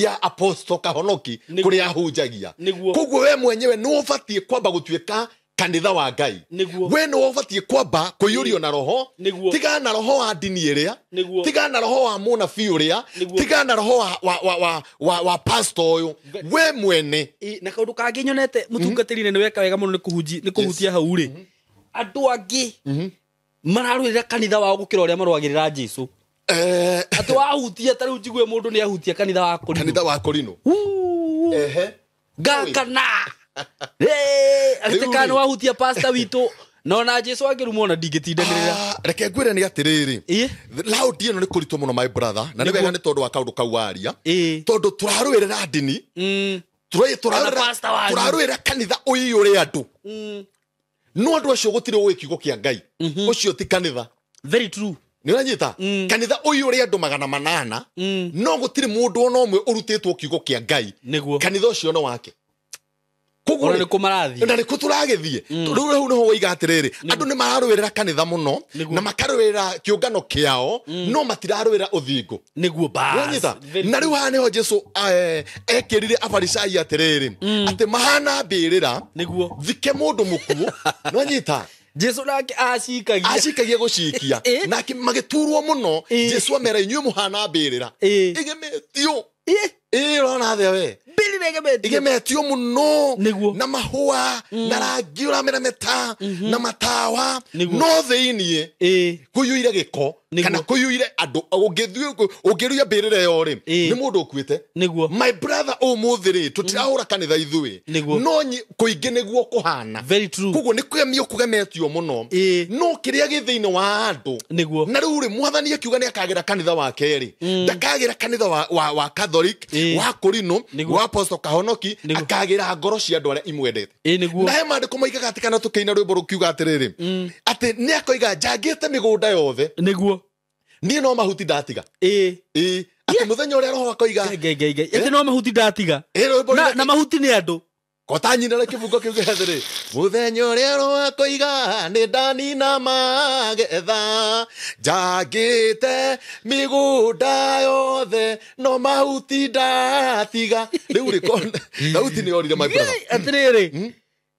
ya Apostle Kahonoki Nĩguo. kũrĩa ahunjagia. Nĩguo. Koguo we mwenyewe nĩ ũbatiĩ kwamba gũtuĩka kanitha wa Ngai. Nĩguo. We nĩ ũbatiĩ kwamba kũiyũrio na roho. Nĩguo. Tigana na roho wa ndini ĩrĩa. Nĩguo. Tigana na roho wa mũnabii ũrĩa. Nĩguo. Tigana na roho wa pastor ũyũ. We mwene. Na kaũndũ kangĩ nyonete mũtungatĩri nĩ weka wega mũno nĩ kũhutia hau rĩ. Andũ angĩ mararũĩrĩra kanitha wao gũkĩra ũrĩa marũagĩrĩra Jesu. Atĩ wahutia ta rĩu njigue mũndũ nĩ ahutia kanitha wa Korino. Kanitha wa Korino. Gakana. Atĩ kana wahutia pastor witũ. No na Jesu angĩrumwo na ndingĩtindanĩrĩra. Reke ngwĩre nĩ atĩrĩrĩ. Loud ĩno nĩ kũritũ mũno my brother, na nĩ wega nĩ tondũ wa kaũndũ kau waria. Tondũ tũrarũĩrĩra ndini. Tũrarũĩrĩra kanitha ũiyũre andũ. No andũ acio gũtirĩ ũĩ kiugo kĩa Ngai. Ũcio ti kanitha. Very true. Nĩ ũranyita? Kanitha ũiyũre andũ 800, no gũtirĩ mũndũ ona ũmwe ũrutĩtwo kiugo kĩa Ngai. Nĩguo. Kanitha ũcio nĩ wake. Koguo Ona nĩ kũ marathiĩ. Na nĩ kũ tũragĩthiĩ. Rĩu hau nĩho woiga atĩrĩrĩ, andũ nĩ mararũĩrĩra kanitha mũno na makarũĩrĩra kĩũngano kĩao, no matirarũĩra ũthingu. Nĩguo bas. Wanyita? Na rĩu haha nĩho Jesu ekĩrire Afarisai atĩrĩrĩ, atĩ mahana mbĩrĩra Nĩguo. thike mũndũ mũkuũ. Nwanyita? Jesu nake acikagia. Acikagia gũcikia. Nake magĩturwo mũno. Jesu amera inyuĩ mũhana mbĩrĩra. Ĩgemetio. Ũrona atĩa we? Mbĩrĩra ĩgemetio. Ĩgemetio mũno. Nĩguo. Na mahũa, na rangi ũramerameta, na matawa. Nĩguo. No thĩiniĩ kũiyũire gĩko, kana kũiyũire andũ. Ũngĩruia mbĩrĩra ĩyo rĩ, nĩ mũndũ ũkuĩte. Nĩguo. My brother, ũmũthĩ rĩ, tũtirahũra kanitha ithuĩ. Nĩguo. No kũingĩ nĩguo kũhana. Very true. Koguo nĩ kũgemio kũgemetio mũno. No kĩrĩa gĩ thĩinĩ wa andũ. Nĩguo. Na rĩu rĩ, mwathani akiuga nĩ akagĩra kanitha wa kerĩ. Ndakagĩra kanitha wa Catholic, wa Korino, wa Apostle Kahonoki, akagĩra ngoro cia andũ arĩa imwendete. Nĩguo. Na he maandĩko moigaga atĩ kana tũkĩina rwĩmbo rũkiuga atĩrĩrĩ, atĩ nĩ akoiga njangĩte mĩgũnda yothe. Nĩguo. Niĩ no mahuti ndatiga. Atĩ mũthenya ũrĩa roho akoiga. Ngai, ngai, ngai. Atĩ no mahuti ndatiga. Rwĩmbo rũu Na mahuti nĩ andũ. Kota nyina na kĩbungo kĩu kĩa atĩrĩ, mũthenya ũrĩa roho akoiga nĩ ndanina magetha, njangĩte mĩgũnda yothe no mahuti ndatiga. Rĩu rĩ, Daudi nĩ orire, my brother. Atĩrĩrĩ,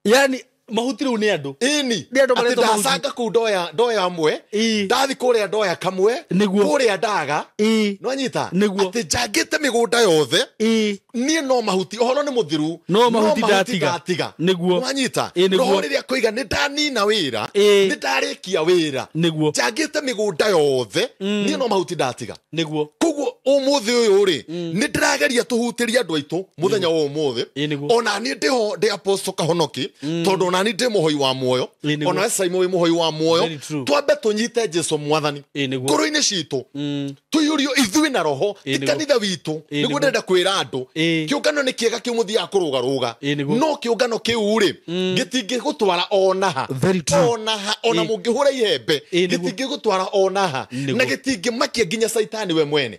yani mahuti rĩu nĩ andũ. Ĩni. Nĩ andũ Atĩ maretwo mahuti. ndacanga kũu ndoya amwe, ndathi kũrĩa ndoya kamwe, Nĩguo. kũrĩa ndaga. Nĩwanyita? Nĩguo. Atĩ njangĩte mĩgũnda yothe, niĩ no mahuti, ũhoro nĩ mũthiru, No mahuti no mahuti ndatiga. ndatiga. Nĩguo. Nĩwanyita? Nĩguo. Roho rĩrĩa akoiga nĩ ndanina wĩra, nĩ ndarĩkia wĩra. Nĩguo. Njangĩte mĩgũnda yothe, niĩ no mahuti ndatiga. Nĩguo. Koguo ũmũthĩ ũyũ rĩ, nĩ ndĩrageria tũhutĩrie andũ aitũ mũthenya wa ũmũthĩ. Nĩguo. Ona niĩ ndĩho ndĩ Apostle Kahonoki, tondũ ona niĩ ndĩ mũhoi wa muoyo. Nĩguo. Ona we Simon wĩ mũhoi wa muoyo. Very true. Twambe tũnyite Jesu mwathani. Nĩguo. Ngoro-inĩ citũ. Tũiyũrio ithuĩ na roho, ti Nĩguo. kanitha witũ. Nĩguo Nĩguo. ndĩrenda kwĩra andũ. Kĩũngano nĩ kĩega kĩu mũthiaga kũrũgarũga. Nĩguo. No kĩũngano kĩu rĩ, gĩtingĩgũtwara ona ha. Very true. Ona ha, ona mũngĩhũra ihembe, Nĩguo. gĩtingĩgũtwara ona ha. Nĩguo. Na gĩtingĩmakia nginya Caitani we mwene.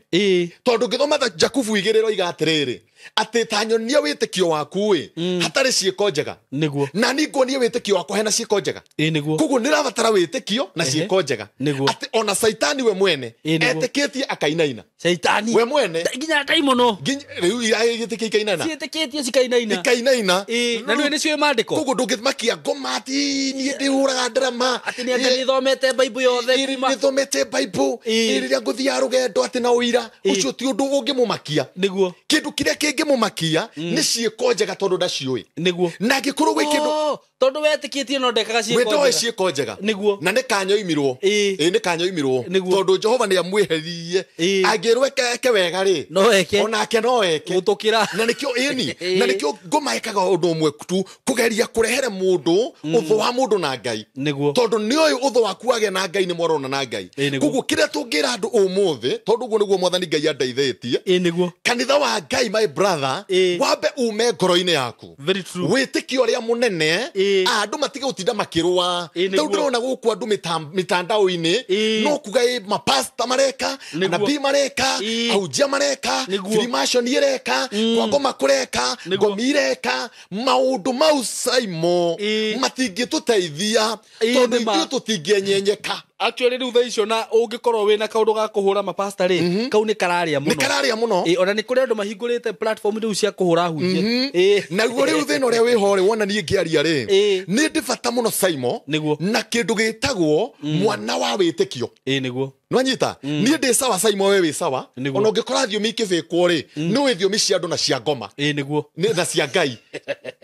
Tondũ ngĩthoma tha Jakubu igĩrĩ ĩroiga atĩrĩrĩ, atĩ ta nyonia wĩtĩkio waku ĩ, hatarĩ ciĩko njega. Nĩguo. Na niĩ nguonie wĩtĩkio wakwa hena ciĩko njega. Nĩguo. Koguo nĩrabatara wĩtĩkio na ciĩko njega. Nĩguo. Atĩ ona Caitani we mwene Nĩguo. etĩkĩtie akainaina. Caitani. We mwene. Nginya ndaimono. Nginya rĩu iragĩtĩkia ikainaina. Ciĩtĩkĩtie cikainaina. Ikainaina. Na nĩwe nĩcio maandĩko. Koguo ndũngĩmakia ngoma atĩ niĩ ndĩhũraga ndarama. Atĩ nĩ anga nĩthomete Bible yothe kuma. Nĩthomete Bible. Rĩrĩa ngũthiaga rũgendo atĩ na ũira. Ũcio ti ũndũ ũngĩmũmakia. Nĩguo. Kĩndũ kĩrĩa kĩngĩmũmakia nĩ ciĩko njega tondũ ndaciũĩ. Nĩguo. Na angĩkorwo gwĩ kĩndũ Tondũ wetĩkĩtie no ndekaga ciĩko We ndoĩ njega. ciĩko njega. Nĩguo. Na nĩ kanyoimirwo. Nĩ kanyoimirwo. Nĩguo. Tondũ Jehova nĩ amwĩheririe. Angĩrwo eke wega rĩ, No eke. Onake no eke. Gũtũkĩra. Na nĩkĩo ĩni. Na nĩkĩo ngoma ĩkaga ũndũ ũmwe tu, kũgeria kũrehere mũndũ ũthũ wa mũndũ na Ngai. Nĩguo. Tondũ nĩoĩ ũthũ waku wagĩa na Ngai nĩ mwarona na Ngai. Nĩguo. Koguo kĩrĩa tũngĩra andũ ũmũthĩ, tondũ ũguo nĩguo Mwathani Ngai andeithĩtie. Nĩguo. Kanitha wa Ngai, my brother, wambe ume ngoro-inĩ yaku. Very true. Wĩtĩkio ũrĩa mũnene, andũ matige gũtinda makĩrũa. Nĩguo. Rĩu ndĩrona gũkũ andũ mitandao-inĩ, no kuga mapasta mareka, anabii mareka, ahunjia mareka, Freemason ĩreka, kwa ngoma kũreka, ngomi ireka, maũndũ mau Simon matingĩtũteithia, tondũ ithuĩ tũtingĩenyenyeka. Actually rĩu thaa icio na ũngĩkorwo wĩna kaũndũ ga kũhũra mapasta rĩ, kau nĩ kararĩa mũno. Nĩ kararĩa mũno. Ona nĩ kũrĩ andũ mahingũrĩte platform rĩu cia kũhũra ahunjia. Naguo rĩu thĩna ũrĩa wĩho rĩ, wona niĩ ngĩaria rĩ, nĩ ndĩ bata mũno Simon, Nĩguo. na kĩndũ gĩtagwo mwana wa wĩtĩkio. Nĩguo. Nĩwanyita? Niĩ ndĩ sawa Simon, we wĩ sawa. Nĩguo. Ona ũngĩkora thiomi ikĩbĩkwo rĩ, nĩũĩ thiomi cia andũ na cia ngoma. Nĩguo. Nĩ na cia Ngai.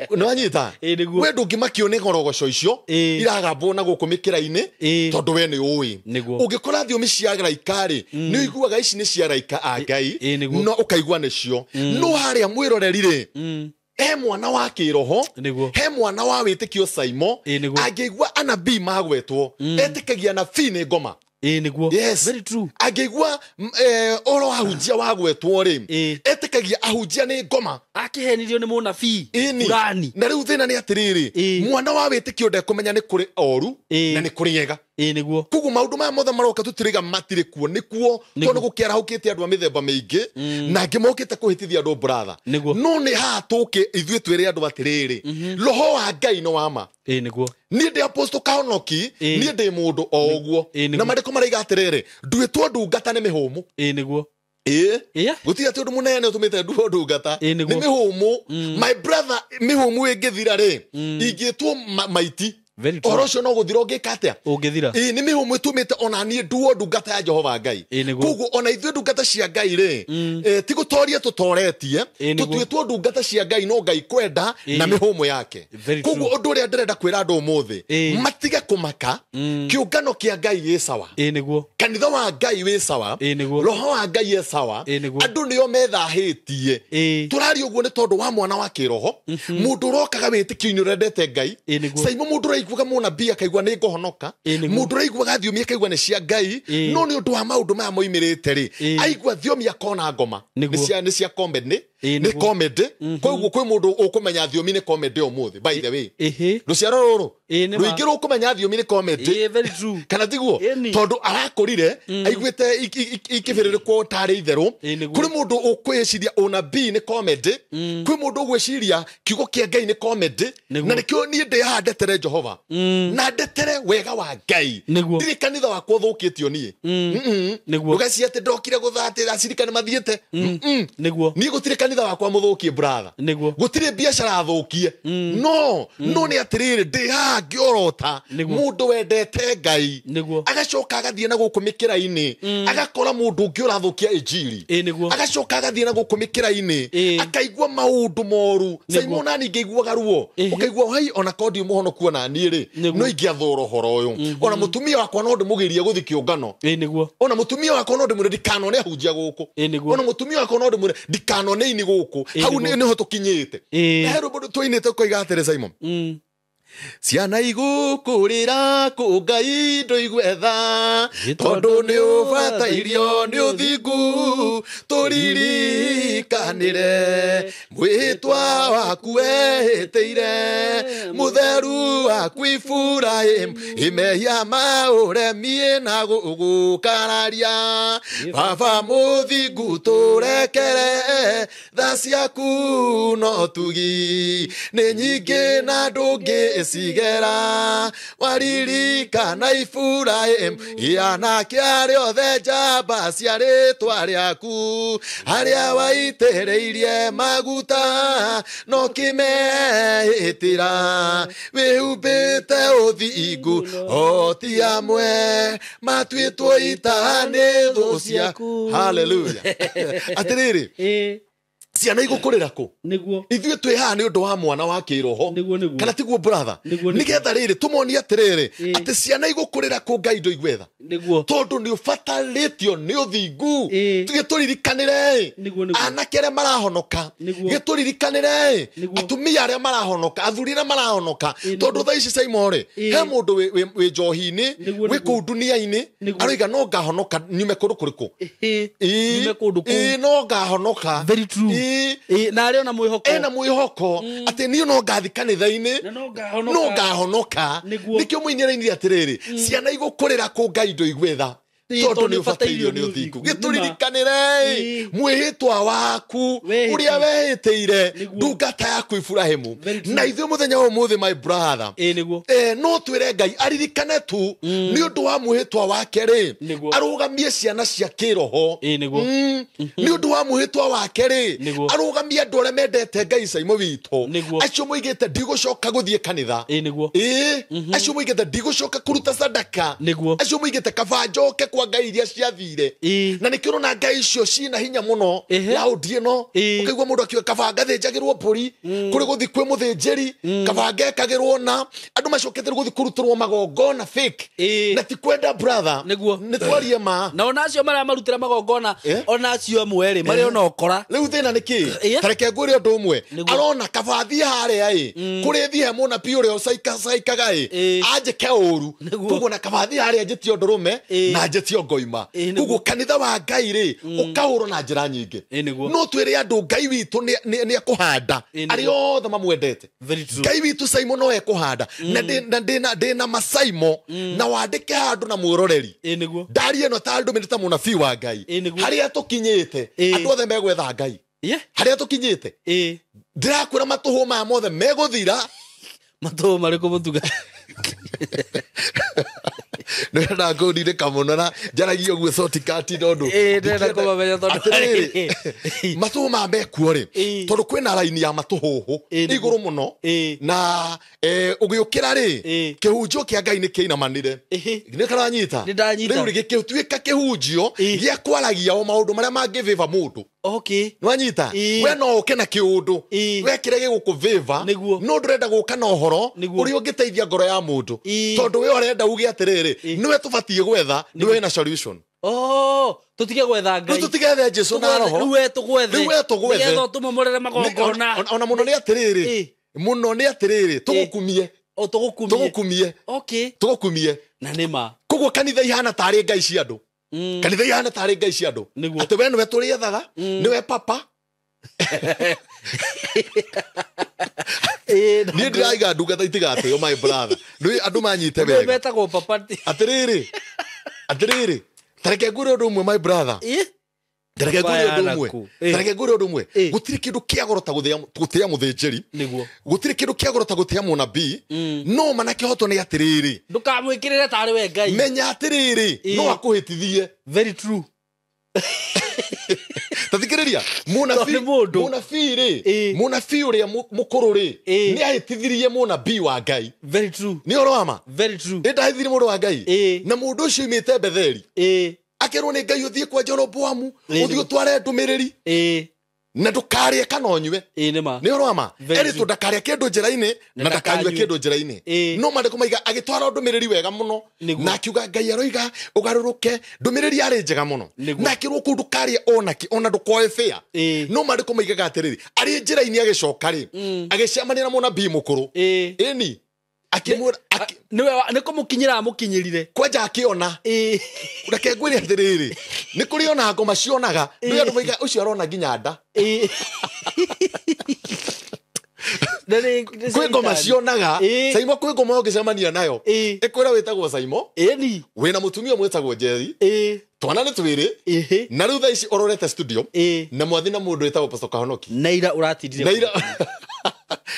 Nĩwanyita? Nĩguo. We ndũngĩmakio nĩ ngorogoco icio iragambwo na gũkũ mĩkĩra-inĩ, tondũ we nĩ ũĩ. Nĩguo. Ũngĩkora thiomi cia raika rĩ, nĩ ũiguaga ici nĩ cia raika a Ngai, Nĩguo. no ũkaigua nĩcio. No harĩa mwĩroreri rĩ, he mwana wa kĩroho, he mwana wa wĩtĩkio Simon, angĩigua anabii magwetwo, etĩkagia anabii nĩ ngoma. Nĩguo. Yes. Very true. Angĩigua ũhoro wa hunjia wa gwetwo rĩ, etĩkagia Metĩkagia ahunjia nĩ ngoma. Akĩhenirio nĩ mũnabii fulani. Na rĩu thĩna nĩ atĩrĩrĩ, mwana wa wĩtĩkio ndekũmenya nĩ kũrĩ oru na nĩ kũrĩ ega. Nĩguo. Koguo maũndũ maya mothe maroka tũtirĩga matirĩ kuo nĩ kuo, tondũ gũkĩarahũkĩte andũ a mĩthemba mĩingĩ na angĩ mokĩte kũhĩtithia andũ brother. No nĩ haha tũke ithuĩ twĩre andũ atĩrĩrĩ, roho wa Ngai nĩ wa ma. Nĩguo. Niĩ ndĩ Apostle Kahonoki, niĩ ndĩ mũndũ o ũguo. Na maandĩko maraiga atĩrĩrĩ, nduĩtwo ndungata nĩ mĩhũmũ. Nĩguo. Gũtirĩ atĩ ũndũ mũnene ũtũmĩte nduo ndungata nĩ mĩhũmũ. My brother, mĩhũmũ ĩngĩthira rĩ, ingĩtwo maiti. Ũhoro ũcio no gũthira ũngĩka atĩa? Ũngĩthira. Nĩ mĩhũmũ ĩtũmĩte ona niĩ nduo ndungata ya Jehova Ngai. Koguo ona ithuĩ ndungata cia Ngai rĩ, ti gũtoria tũtoretie, tũtuĩtwo ndungata cia Ngai no Ngai kwenda na mĩhũmũ yake. Koguo ũndũ ũrĩa ndĩrenda kwĩra andũ ũmũthĩ, matige kũmaka, kĩũngano kĩa Ngai gĩ sawa. Nĩguo. Kanitha wa Ngai wĩ sawa. Roho wa Ngai e sawa. Andũ nĩo methahĩtie. Tũraria ũguo nĩ tondũ wa mwana wa kĩroho, mũndũ ũrokaga wĩtĩkio-inĩ ũrendete Ngai. Saimo mũndũ ũraiguaga mũnabii akaigua nĩ ngũhonoka, mũndũ ũraiguaga thiomi akaigua nĩ cia Ngai, no nĩ ũndũ wa maũndũ maya moimĩrĩte rĩ, aigua thiomi akona ngoma. Nĩ cia comedy, nĩ comedy. Koguo kwĩ mũndũ ũkũmenya thiomi nĩ comedy ũmũthĩ, by the way. Rũciaro rũrũ rũingĩ rũkũmenya thiomi nĩ comedy. Very true. Kana tiguo? Tondũ arakũrire aiguĩte ikĩbĩrĩrĩkwo tarĩ itherũ. Kũrĩ mũndũ ũkwĩciria ũnabii nĩ comedy, kwĩ mũndũ ũgwĩciria kiugo kĩa Ngai nĩ comedy, na nĩkĩo niĩ ndĩ haha ndetere Jehova na ndetere wega wa Ngai. Ndirĩ kanitha wakwa ũthũkĩtio niĩ. Ndũgecirie atĩ ndokire gũthatĩra acirika nĩ mathiĩte. Nĩguo. Niĩ gũtirĩ kanitha wakwa mũthũkie brother. Nĩguo. Gũtirĩ biacara thũkie. No nĩ atĩrĩrĩ, ndĩ haha ngĩorota mũndũ wendete Ngai, agacoka agathiĩ na gũkũ mĩkĩra-inĩ, agakora mũndũ ũngĩ ũrathũkia injiri, agacoka agathiĩ na gũkũ mĩkĩra-inĩ, akaigua maũndũ moru. Saimo nani ngĩiguaga ruo, ũkaigua hai ona kondi mũhonoku ona niĩ rĩ, no ingĩathũra ũhoro ũyũ. Ona mũtumia wakwa no ndĩmũgĩrie gũthiĩ kĩũngano. Nĩguo. Ona mũtumia wakwa no ndĩmwĩre ndikanone ahunjia gũkũ. Ona mũtumia wakwa no ndĩmwĩre ndikanone ini gũkũ. Hau nĩho tũkinyĩte. Na he rwĩmbo tũinĩte ũkoiga atĩrĩ, Simon, ciana igũkũrĩra kũ Ngai ndũigwetha, tondũ nĩ ũbatairio nĩ ũthingu, tũririkanĩre mwĩhĩtwa waku wehĩtĩire, mũtheru waku Iburahĩmu, imehia ma ũremi na gũgũkararia. Baba mũthingu tũrekere, tha ciaku no tugi nĩ nyingĩ na ndũngĩcigera. Waririkana Iburahĩmu, anake arĩa othe njamba cia rĩĩtwa rĩaku, arĩa waitĩrĩirie maguta no kĩmehĩtĩra, wĩhumbĩte ũthingu o ti amwe matuĩtwo ita nĩ thũ ciaku. Hallelujah. Atĩrĩrĩ, ciana igũkũrĩra kũ? Nĩguo. Ithuĩ twĩ haha nĩ ũndũ wa mwana wa kĩroho. Kana tiguo brother? Nĩgetha rĩrĩ tũmonie atĩrĩrĩ, atĩ ciana igũkũrĩra kũ Ngai ndũigwetha. Nĩguo. Tondũ nĩ ũbatarĩtio nĩ ũthingu. Tũgĩtũririkanĩre anake arĩa marahonoka, gĩtũririkanĩre atumia arĩa marahonoka, athuri arĩa marahonoka. Tondũ thaa ici Saimo rĩ, he mũndũ wĩ njohi-inĩ, wĩ kũu dunia-inĩ, aroiga no ngahonoka nyume kũndũ kũrĩkũ? Nyume kũndũ kũu. No ngahonoka. Very true. Na arĩ ona mwĩhoko. Ena mwĩhoko atĩ niĩ no ngathi kanitha-inĩ, no ngahonoka. Nĩkĩo mũini arainire atĩrĩrĩ, ciana igũkũrĩra kũ Ngai ndũigwetha, tondũ nĩ ũbatairio nĩ ũthingu. Gĩtũririkanĩre mwĩhĩtwa waku ũrĩa wehĩtĩire ndungata yaku Iburahĩmu. Na ithuĩ mũthenya wa ũmũthĩ, my brother, no twĩre Ngai aririkane tu nĩ ũndũ wa mwĩhĩtwa wake rĩ, arũgamie ciana cia kĩroho. Nĩ ũndũ wa mwĩhĩtwa wake rĩ, arũgamie andũ arĩa mendete Ngai Saimo witũ, acio moigĩte ndigũcoka gũthiĩ kanitha, acio moigĩte ndigũcoka kũruta sadaka, acio moigĩte kaba njoke kwa Ngai iria ciathire. Na nĩkĩo ũrona Ngai icio ciĩna hinya mũno raũndi ĩno. Ũkaigua mũndũ akiuga kaba ngathĩnjagĩrwo mbũri kũrĩ gũthiĩ kwĩ mũthĩnjĩri, kaba ngekagĩrwo na andũ macokete gũthiĩ kũrutĩrwo magongona fake. Na ti kwenda brother, nĩ twarie ma. Na ona acio marĩa marutĩra magongona, ona acio amwe rĩ, marĩ ona ũkora. Rĩu thĩna nĩ kĩ? Ta reke ngwĩre ũndũ ũmwe. Arona kaba thiĩ harĩa ĩ, kũrĩ thiĩ he mũnabii ũrĩa ũcaikacaikaga ĩ, anjĩke ũru. Koguo na kaba thiĩ harĩa njĩtie ũndũrũme na njĩtie Njĩtio ngoima. Koguo kanitha wa Ngai rĩ ũkahũrwo na njĩra nyingĩ. No twĩre andũ Ngai witũ nĩ ekũhanda arĩa othe mamwendete. Ngai witũ Saimo no ekũhanda na ndĩna masaimo na wandĩke handũ na mwĩroreri. Ndarie ĩno ta ndũmĩrĩri ta mũnabii wa Ngai. Harĩa tũkinyĩte andũ othe megwetha Ngai. Harĩa tũkinyĩte ndĩrakwĩra matũhũ maya mothe megũthira. Matũhũ marĩkũ mũtuga? Nĩrenda ngũndirĩka mũno na njaragia ũguo shortcut tondũ ndĩrenda kũmamenya tondũ atĩrĩrĩ matũhũ maya mekuo rĩ tondũ kwĩna raini ya matũhũhũ igũrũ mũno na ũgĩũkĩra rĩ kĩhunjio kĩa Ngai nĩ kĩinamanire. Nĩ karanyita? Rĩu rĩ gĩgĩtuĩka kĩhunjio gĩa kwaragia o maũndũ marĩa mangĩvĩva mũndũ. Okay. Nwanyita? We no ũke na kĩũndũ we kĩrĩa gĩgũkũvĩva no ndũrenda gũka na ũhoro ũrĩa ũngĩteithia ngoro ya mũndũ tondũ we ũrenda uge atĩrĩrĩ nĩwe tũbatiĩ gwetha nĩwe wĩna solution. Oh, tũtige gwetha Ngai. Rĩu tũtige gwetha Jesũ na roho. Rĩu we tũgwethe. Rĩu we tũgwethe. Nĩgetha ũtũmomorere magongona. Ona mũno nĩ atĩrĩrĩ. Mũno nĩ atĩrĩrĩ tũgũkumie. O tũgũkumie. Tũgũkumie. Okay. Tũgũkumie. Na nĩ ma. Koguo kanitha ihana tarĩ Ngai cia andũ. Kanitha ihana tarĩ Ngai cia andũ. Atĩ we nĩwe tũrĩethaga, nĩwe papa. Niĩ ndĩraiga ndungata itigatĩo my brother. Nĩ andũ manyite wega. Metagwo papa. Atĩrĩrĩ. Atĩrĩrĩ. Tareke ngwĩre ũndũ ũmwe my brother. Tareke ngwĩre ũndũ ũmwe. Tareke ngwĩre ũndũ ũmwe. Gũtirĩ kĩndũ kĩa goro ta gũtĩa mũthĩnjĩri. Gũtirĩ kĩndũ kĩa goro ta gũtĩa mũnabii. No mana kĩhoto nĩ atĩrĩrĩ. Ndũkamwĩkĩrĩre tarĩ we Ngai. Menya atĩrĩrĩ no akũhĩtithie. Very true. Tathikĩrĩria mũnabii rĩ mũnabii ũrĩa mũkũrũ rĩ nĩ ahĩtithirie mũnabii wa Ngai. Very true. Nĩ ũhoro wa ma? Very true. Nĩ ndahĩtithirie mũndũ wa Ngai. Na mũndũ ũcio oimĩte Betheli. Akerwo nĩ Ngai ũthiĩ kwa Jeroboamu ũthiĩ ũtware ndũmĩrĩri na ndũkarĩe kana ũnyue. Nĩ ũhoro wa ma? Erĩtwo ndakarĩe kĩndũ njĩra-inĩ na ndakanyue kĩndũ njĩra-inĩ. No maandĩko maiga agĩtwara ndũmĩrĩri wega mũno na akiuga Ngai aroiga ũgarũrũke. Ndũmĩrĩri yarĩ njega mũno na akĩrwo kũu ndũkarĩe onakĩ ona ndũkoe bĩa. No maandĩko maigaga atĩrĩrĩ arĩ njĩra-inĩ agĩcoka rĩ agĩcemania na mũnabii mũkũrũ. Ĩni akĩmwĩra nĩ kũmũkinyĩra amũkinyĩrire kwanja akĩona. Reke ngwĩre atĩrĩrĩ nĩ kũrĩ ona ngoma cionaga nĩ andũ maiga ũcio arona nginya nda. Kwĩ ngoma cionaga Saimo kwĩ ngoma ũngĩcemania nayo ĩkwĩra wĩtagwo Saimo wĩna mũtumia mwĩtagwo Njeri twana nĩ twĩrĩ na rĩu thaa ici ũrorete studio na mwathi na mũndũ wĩtagwo Pastor Kahonoki na ira ũratindire na ira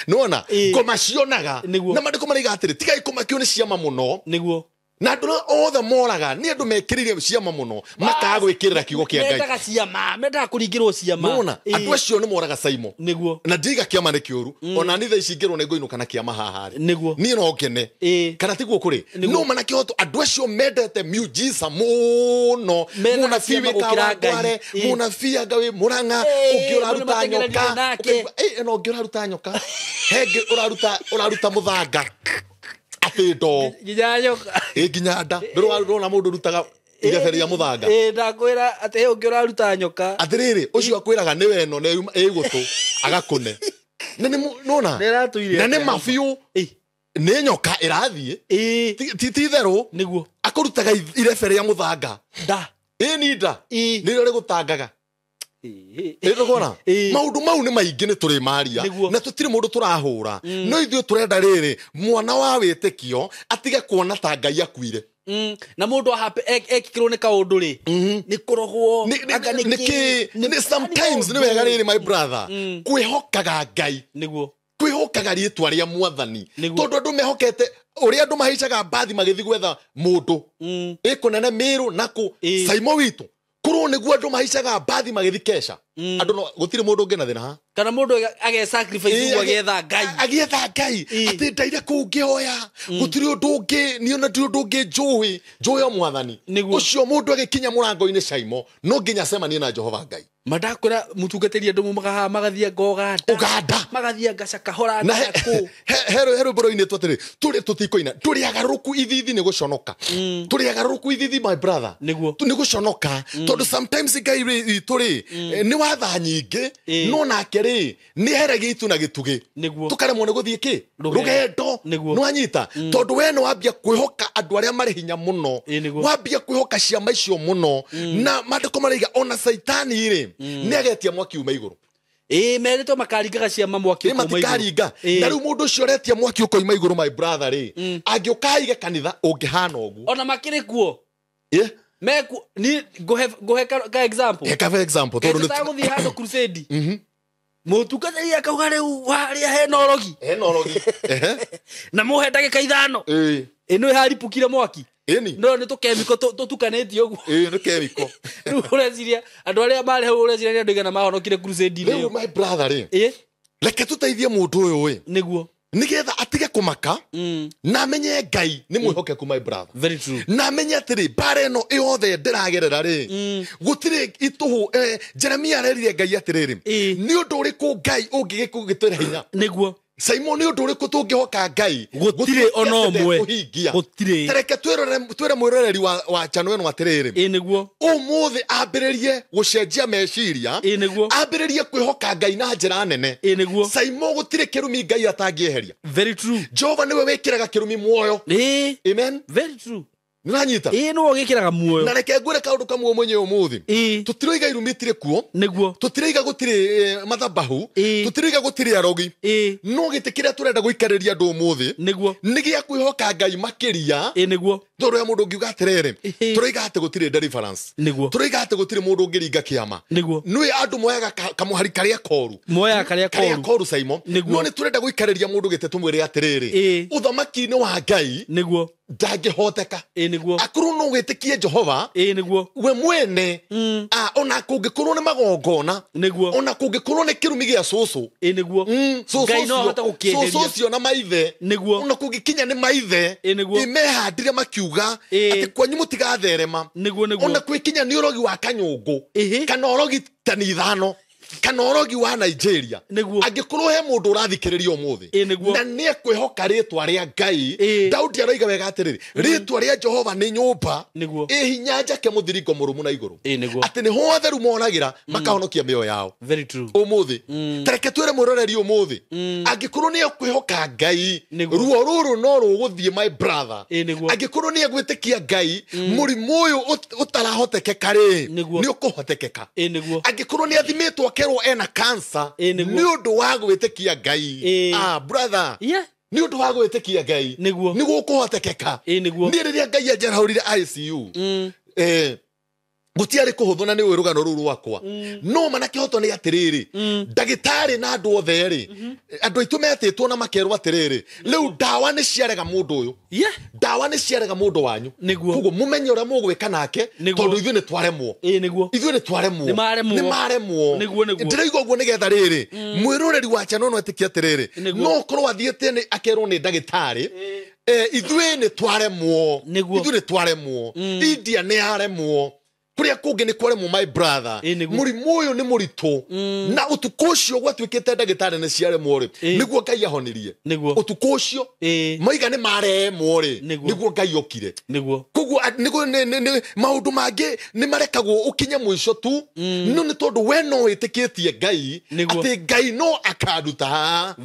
nĩwona ngoma cionaga na maandĩko maraiga atĩrĩ tigai kũmakio nĩ ciama mũno. Nĩguo. Na andũ othe moraga nĩ andũ mekĩrĩire ciama mũno makaga gwĩkĩrĩra kiugo kĩa Ngai. Mendaga ciama, mendaga kũringĩrwo ciama. Nĩwona andũ acio nĩ moraga Saimo. Nĩguo. Na ndiga kĩama nĩ kĩũru ona ni thaa ici ngĩrwo nĩ ngũinũka na kĩama haha rĩ. Nĩguo. Niĩ no ngene. Kana tiguo kũrĩ. No mana kĩhoto andũ acio mendete miujiza mũno. Mũnabii wĩkaga Ngware, mũnabii anga wĩ Mũrang'a, ũngĩ ũraruta nyoka. Ĩno ũngĩ ũraruta nyoka. He ngĩ ũraruta mũthanga. Atĩ ndoo. Nginya nyoka. Nginya nda. Ndũrona mũndũ ũrutaga irebe rĩa mũthanga. Ndakwĩra atĩ ũngĩ ũraruta nyoka. Atĩrĩrĩ ũcio akwĩraga nĩwe ĩno nĩ ĩgũtũ agakũne. Na nĩ nona. Na nĩ mabiũ. Nĩ nyoka ĩrathiĩ. Ti itherũ. Nĩguo. Akũrutaga irebe rĩa mũthanga. Nda. Ĩni nda. Nĩrĩo rĩgũtangaga. Ĩndũkona maũndũ mau nĩ maingĩ nĩ tũrĩ maria na tũtirĩ mũndũ tũrahũra no ithuĩ tũrenda rĩrĩ mwana wa wĩtĩkio atige kuona ta Ngai akuire. Na mũndũ ekĩkĩrwo nĩ kaũndũ rĩ nĩ kũrogwo nĩkĩ sometimes nĩ wega rĩrĩ my brother kwĩhokaga Ngai. Nĩguo. Kwĩhokaga rĩtwa rĩa mwathani tondũ andũ mehokete ũrĩa andũ mahaicaga mbathi magĩthiĩ gwetha mũndũ ĩkũnene Mĩrũ nakũ Saimo witũ kũrwo nĩguo andũ mahaicaga mbathi magĩthiĩ kesha andũ no gũtirĩ mũndũ ũngĩ na thĩna ha kana mũndũ age sacrifice ũguo agĩetha Ngai agĩetha Ngai atĩ ndaire kũu ngĩhoya gũtirĩ ũndũ ũngĩ niĩ ona ndirĩ ũndũ ũngĩ njũĩ njũĩ o mwathani ũcio mũndũ agĩkinya mũrango-inĩ Saimo no nginya acemanie na Jehova Ngai. Mandakwĩra mũtungatĩri andũ mumaga haha magathiĩ anga Uganda magathiĩ anga Cakahora kũ he rwĩmbo rũinĩtwo atĩrĩ tũrĩ tũtikũina tũrĩ agarũrũku ithithi nĩ gũconoka tũrĩ agarũrũku ithithi my brother nĩguo nĩ gũconoka tondũ sometimes Ngai witũ rĩ nĩ wa Wa tha nyingĩ, no nake rĩ nĩ heragia itu na gĩtugĩ, tũkaremwo nĩ gũthiĩ kĩ rũgendo. Nĩ wanyita? Tondũ we nĩ wambia kwĩhoka andũ arĩa marĩ hinya mũno, wambia kwĩhoka ciama icio mũno, na maandĩko maraiga ona Caitani rĩ nĩ agetia mwaki uma igũrũ. Ĩĩ, merĩtwo makaringaga ciama mwaki ũkauma igũrũ. Matikaringa. Na rĩu mũndũ ũcio ũretia mwaki ũkoima igũrũ, my brother rĩ, angĩũka aige kanitha ũngĩhana ũguo. Ona makĩrĩ kuo. Meku ni ngũhe ka example. Ka example tondũ nĩ tũgũthiĩ handũ crusade. Mũtungatĩri akauga rĩu harĩa hena ũrogi. Hena ũrogi. Na mũhe ndagĩka 5. Ĩno ĩharipũkire mwaki. No nĩ tũkemiko tũtukanĩtio ũguo. Ĩĩ, nĩ kemiko. Rĩu ũreciria andũ arĩa marĩ hau, ũreciria nĩ andũ aigana mahonokire crusade-inĩ ĩyo. Rĩu my brother rĩ, reke tũteithie mũndũ ũyũ ĩ. Nĩguo. Nĩgetha atige kũmaka, na amenye Ngai nĩ mwĩhokeku, my brother. Very true. Na amenye atĩrĩ, mbara ĩno yothe ndĩragerera rĩ, gũtirĩ itũhũ. Jeremia arerire Ngai atĩrĩrĩ, nĩ ũndũ ũrĩkũ Ngai ũngĩgĩtwĩra hinya? Nĩguo. Simon, nĩ ũndũ ũrĩkũ tũngĩhoka Ngai? Gũtirĩ ona ũmwe. Gũtirĩ. Tareke twĩre mwĩroreri wa channel ĩno atĩrĩrĩ. Ĩĩ, nĩguo. Ũmũthĩ ambĩrĩrie gũcenjia meciria. Ĩĩ, nĩguo. Ambĩrĩrie kwĩhoka Ngai na njĩra nene. Ĩĩ, nĩguo. Simon, gũtirĩ kĩrumi Ngai atangĩeheria. Very true. Jehova nĩwe wĩkĩraga kĩrumi muoyo. Ĩĩ. Amen. Very true. Nĩũranyita? Ĩĩ, nĩwe ũgĩkĩraga muoyo. Na reke ngwĩre kaũndũ kamwe mwenye ũmũthĩ. Tũtiroiga irumi itirĩ kuo. Nĩguo. Tũtiroiga gũtirĩ mathabahu. Tũtiroiga gũtirĩ arogi. No gĩtĩ kĩrĩa tũrenda gũikarĩria andũ ũmũthĩ. Nĩguo. Nĩ gĩa kwĩhoka Ngai makĩria. Ĩĩ, nĩguo. Tondũ ya mũndũ ũngiuga atĩrĩrĩ, tũroiga atĩ gũtirĩ deliverance. Nĩguo. Tũroiga atĩ gũtirĩ mũndũ ũngĩringa kĩama. Nĩguo. Nĩũĩ andũ moyaga kamũhari karĩa koru. Moyaga karĩa koru. Koru, Simon. Nĩguo. No nĩ tũrenda gũikarĩria mũndũ gĩtĩ tũmwĩre atĩrĩrĩ, ũthamaki-inĩ wa Ngai. Nĩguo. Ndangĩhoteka. Ĩĩ, nĩguo. Akorwo no wĩtĩkie Jehova. Ĩĩ, nĩguo. We mwene. Ona kũngĩkorwo nĩ magongona. Nĩguo. Ona kũngĩkorwo nĩ kĩrumi gĩa cũcũ. Ĩĩ, nĩguo. Ngai no ahote gũkĩeheria. Cũcũ ũcio na maithe. Nĩguo. Ona kũngĩkinya nĩ maithe. Ĩĩ, nĩguo. Mehandire makiuga atĩ kwanyu mũtigatherema. Nĩguo, nĩguo. Ona kwĩkinya nĩ ũrogi wa kanyũngũ. Kana ũrogi tani 5. Kana ũrogi wa Nigeria. Nĩguo. Angĩkorwo he mũndũ ũrathikĩrĩria ũmũthĩ. Nĩguo. Na nĩ ekwĩhoka rĩtwa rĩa Ngai. Daudi aroiga wega atĩrĩrĩ, rĩtwa rĩa Jehova nĩ nyũmba. Nĩguo. Ĩ hinya njake mũthiringo mũrũmu na igũrũ. Nĩguo. Atĩ nĩho atheru monagĩra makahonokia mĩoyo yao. Very true. Ũmũthĩ. Tareke twĩre mwĩroreri ũmũthĩ. Angĩkorwo nĩ ekwĩhoka Ngai, ruo rũrũ no rũgũthiĩ, my brother. Nĩguo. Angĩkorwo nĩ egwĩtĩkia Ngai, mũrimũ ũyũ ũtarahotekeka rĩ, nĩ ũkũhotekeka. Nĩguo. Angĩkorwo nĩ athimĩtwo akerwo ena cancer, nĩ ũndũ wa gwĩtĩkia Ngai. Brother. Nĩ ũndũ wa gwĩtĩkia Ngai. Nĩguo. Nĩ gũkũhotekeka. Nĩguo. Niĩ rĩrĩa Ngai anjarahũrire ICU, gũtiarĩ kũhũthũ na nĩ ũĩ rũgano rũu rwakwa. No mana kĩhoto nĩ atĩrĩrĩ, ndagĩtarĩ na andũ othe rĩ, andũ aitũ metĩtwo na makerwo atĩrĩrĩ, rĩu ndawa nĩ ciarega mũndũ ũyũ. Ndawa nĩ ciarega mũndũ wanyu. Nĩguo. Koguo mũmenye ũrĩa mũgwĩka nake, tondũ ithuĩ nĩ twaremwo. Ĩĩ, nĩguo. Ithuĩ nĩ twaremwo. Nĩ maremwo. Nĩguo, nĩguo. Ndĩraigua ũguo nĩgetha rĩrĩ, mwĩroreri wa channel no etĩkie atĩrĩrĩ, no ũkorwo athiĩte nĩ akerwo nĩ ndagĩtarĩ, ithuĩ nĩ twaremwo. Ithuĩ nĩ twaremwo. India nĩ yaremwo. Kũrĩa kũngĩ nĩ kwaremwo, my brother. Mũrimũ ũyũ nĩ mũritũ. Na ũtukũ ũcio gwatuĩkĩte ndagĩtarĩ nĩ ciaremwo rĩ, nĩguo Ngai ahonirie. Nĩguo. Ũtukũ ũcio maiga nĩ maremwo rĩ, nĩguo Ngai okire. Nĩguo. Koguo nĩguo maũndũ mangĩ nĩ marekagwo ũkinye mũico tu, no nĩ tondũ we no wĩtĩkĩtie Ngai atĩ Ngai no akanduta.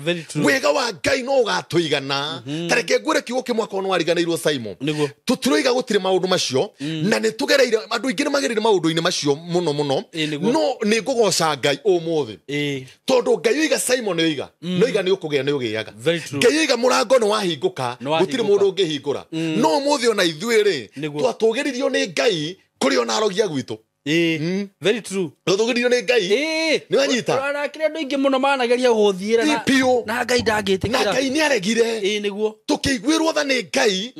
Wega wa Ngai no ũgatũigana. Ta reke ngwĩre kiugo kĩmwe akorwo nĩ wariganĩirwo, Simon. Nĩguo. Tũtiroiga gũtirĩ maũndũ macio, na nĩ tũgereire andũ aingĩ nĩ magereire maũndũ-inĩ macio mũno mũno. No nĩ ngũgoca Ngai ũmũthĩ. Tondũ Ngai oiga, Simon oiga, no iga nĩ ũkũgĩa nĩ ũgĩaga. Ngai oiga mũrango nĩ wahingũka, gũtirĩ mũndũ ũngĩhingũra. No ũmũthĩ ona ithuĩ rĩ, twatũgĩririo nĩ Ngai kũrĩ ona arogia gwitũ. Very true. Twatũgĩririo nĩ Ngai. Nĩ wanyita? Ũrakĩrĩ andũ aingĩ mũno manageria gũthiĩra na Ngai ndangĩtĩkĩra. Na Ngai nĩ aregire. Nĩguo. Tũkĩiguĩrwo tha nĩ Ngai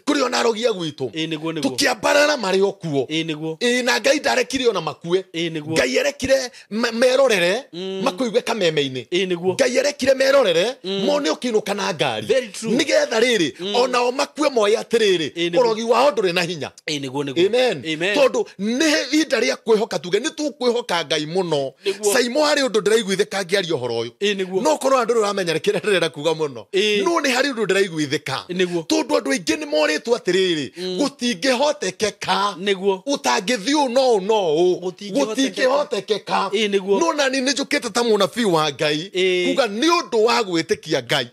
kũrĩ ona arogia gwitũ. Nĩguo, nĩguo. Tũkĩambarara marĩ o kuo. Nĩguo. Na Ngai ndarekire ona makue. Nĩguo. Ngai erekire merorere makũigue kameme-inĩ. Nĩguo. Ngai erekire merorere mone ũkĩinũka na ngari. Very true. Nĩgetha rĩrĩ onao makue moe atĩrĩrĩ, ũrogi wao ndũrĩ na hinya. Nĩguo, nĩguo. Amen. Tondũ nĩ Ihinda rĩa kwĩhoka tuge nĩ tũkwĩhoka Ngai mũno. Saimo harĩ ũndũ ndĩraiguithĩka ngĩaria ũhoro ũyũ. No korwo andũ ũramenya kĩrĩa ndĩrenda kuga mũno. No nĩ harĩ ũndũ ndĩraiguithĩka. Tondũ andũ aingĩ nĩ morĩtwo atĩrĩrĩ, gũtingĩhotekeka. Ũtangĩthiĩ ũũ no ũũ no ũũ. Gũtingĩhotekeka. No nani nĩ njũkĩte ta mũnabii wa Ngai kuga nĩ ũndũ wa gwĩtĩkia Ngai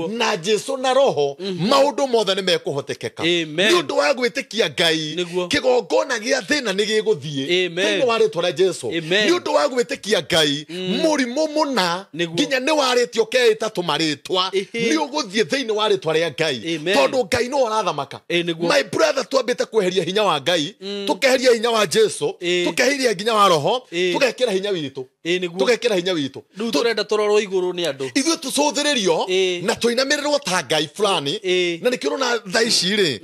na Jesu na Roho maũndũ mothe nĩ mekũhotekeka. Nĩ ũndũ wa gwĩtĩkia Ngai kĩgongona gĩa thĩna nĩ gĩgũthiĩ thĩinĩ wa rĩtwa rĩa Jesu. Nĩ ũndũ wa gwĩtĩkia Ngai mũrimũ mũna nginya nĩ warĩtio ũkeĩta tũmarĩtwa nĩ ũgũthiĩ thĩinĩ wa rĩtwa rĩa Ngai tondũ Ngai nĩwe ũrathamaka. My brother, twambĩte kweheria hinya wa Ngai, tũkeheria hinya wa Jesu, tũkeheria hinya wa Roho, tũgekĩra hinya witũ. Tũgekĩra hinya witũ. Rĩu tũrenda tũrorwo igũrũ nĩ andũ. Ithuĩ tũcũthĩrĩrio na tũinamĩrĩrwo ta Ngai fulani. Na nĩkĩo ũrona thaa ici rĩ,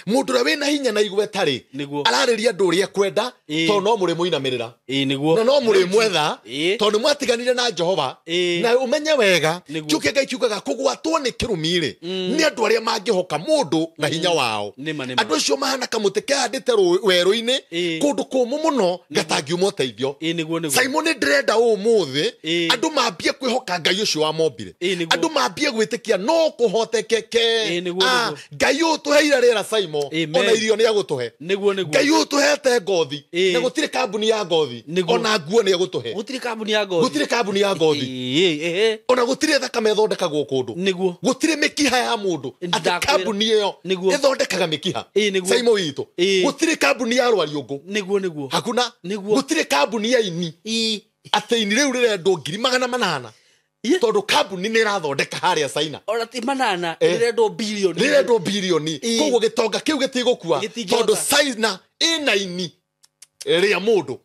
mũndũ ũrĩa wĩna hinya na igweta rĩ, ararĩria andũ ũrĩa ekwenda tondũ no mũrĩmũinamĩrĩra. Na no mũrĩmwetha tondũ mwatiganire na Jehova. Na ũmenye wega kiugo Ngai kiugaga kũgwatwo nĩ kĩrumi rĩ nĩ andũ arĩa mangĩhoka mũndũ na hinya wao. Andũ acio mahana kamũtĩ kehandĩte werũ-inĩ kũndũ kũmũ mũno gatangiuma ũteithio. Simon ndĩrenda ũmũthĩ andũ mambie kwĩhoka Ngai ũcio wamombire. Andũ mambie gwĩtĩkia no kũhotekeke. Ngai ũyũ tũheire rĩera Simon ona irio nĩ agũtũhe. Ngai ũyũ tũhete ngothi na gũtirĩ kambuni ya ngothi ona nguo nĩ agũtũhe. Gũtirĩ kambuni ya ngothi. Gũtirĩ kambuni ya ngothi. Ona gũtirĩ thakame ĩthondekagwo kũndũ. Gũtirĩ mĩkiha ya mũndũ atĩ kambuni ĩyo ĩthondekaga mĩkiha. Simon witũ gũtirĩ kambuni ya rwariũngũ. Hakuna. Gũtirĩ kambuni ya ini atĩ ini rĩu rĩrendwo 800,000 tondũ kambuni nĩ ĩrathondeka harĩa China. Ona ti manana rĩrendwo bilioni. Rĩrendwo bilioni. Koguo gĩtonga kĩu gĩtigũkua tondũ China ĩna ini rĩa mũndũ.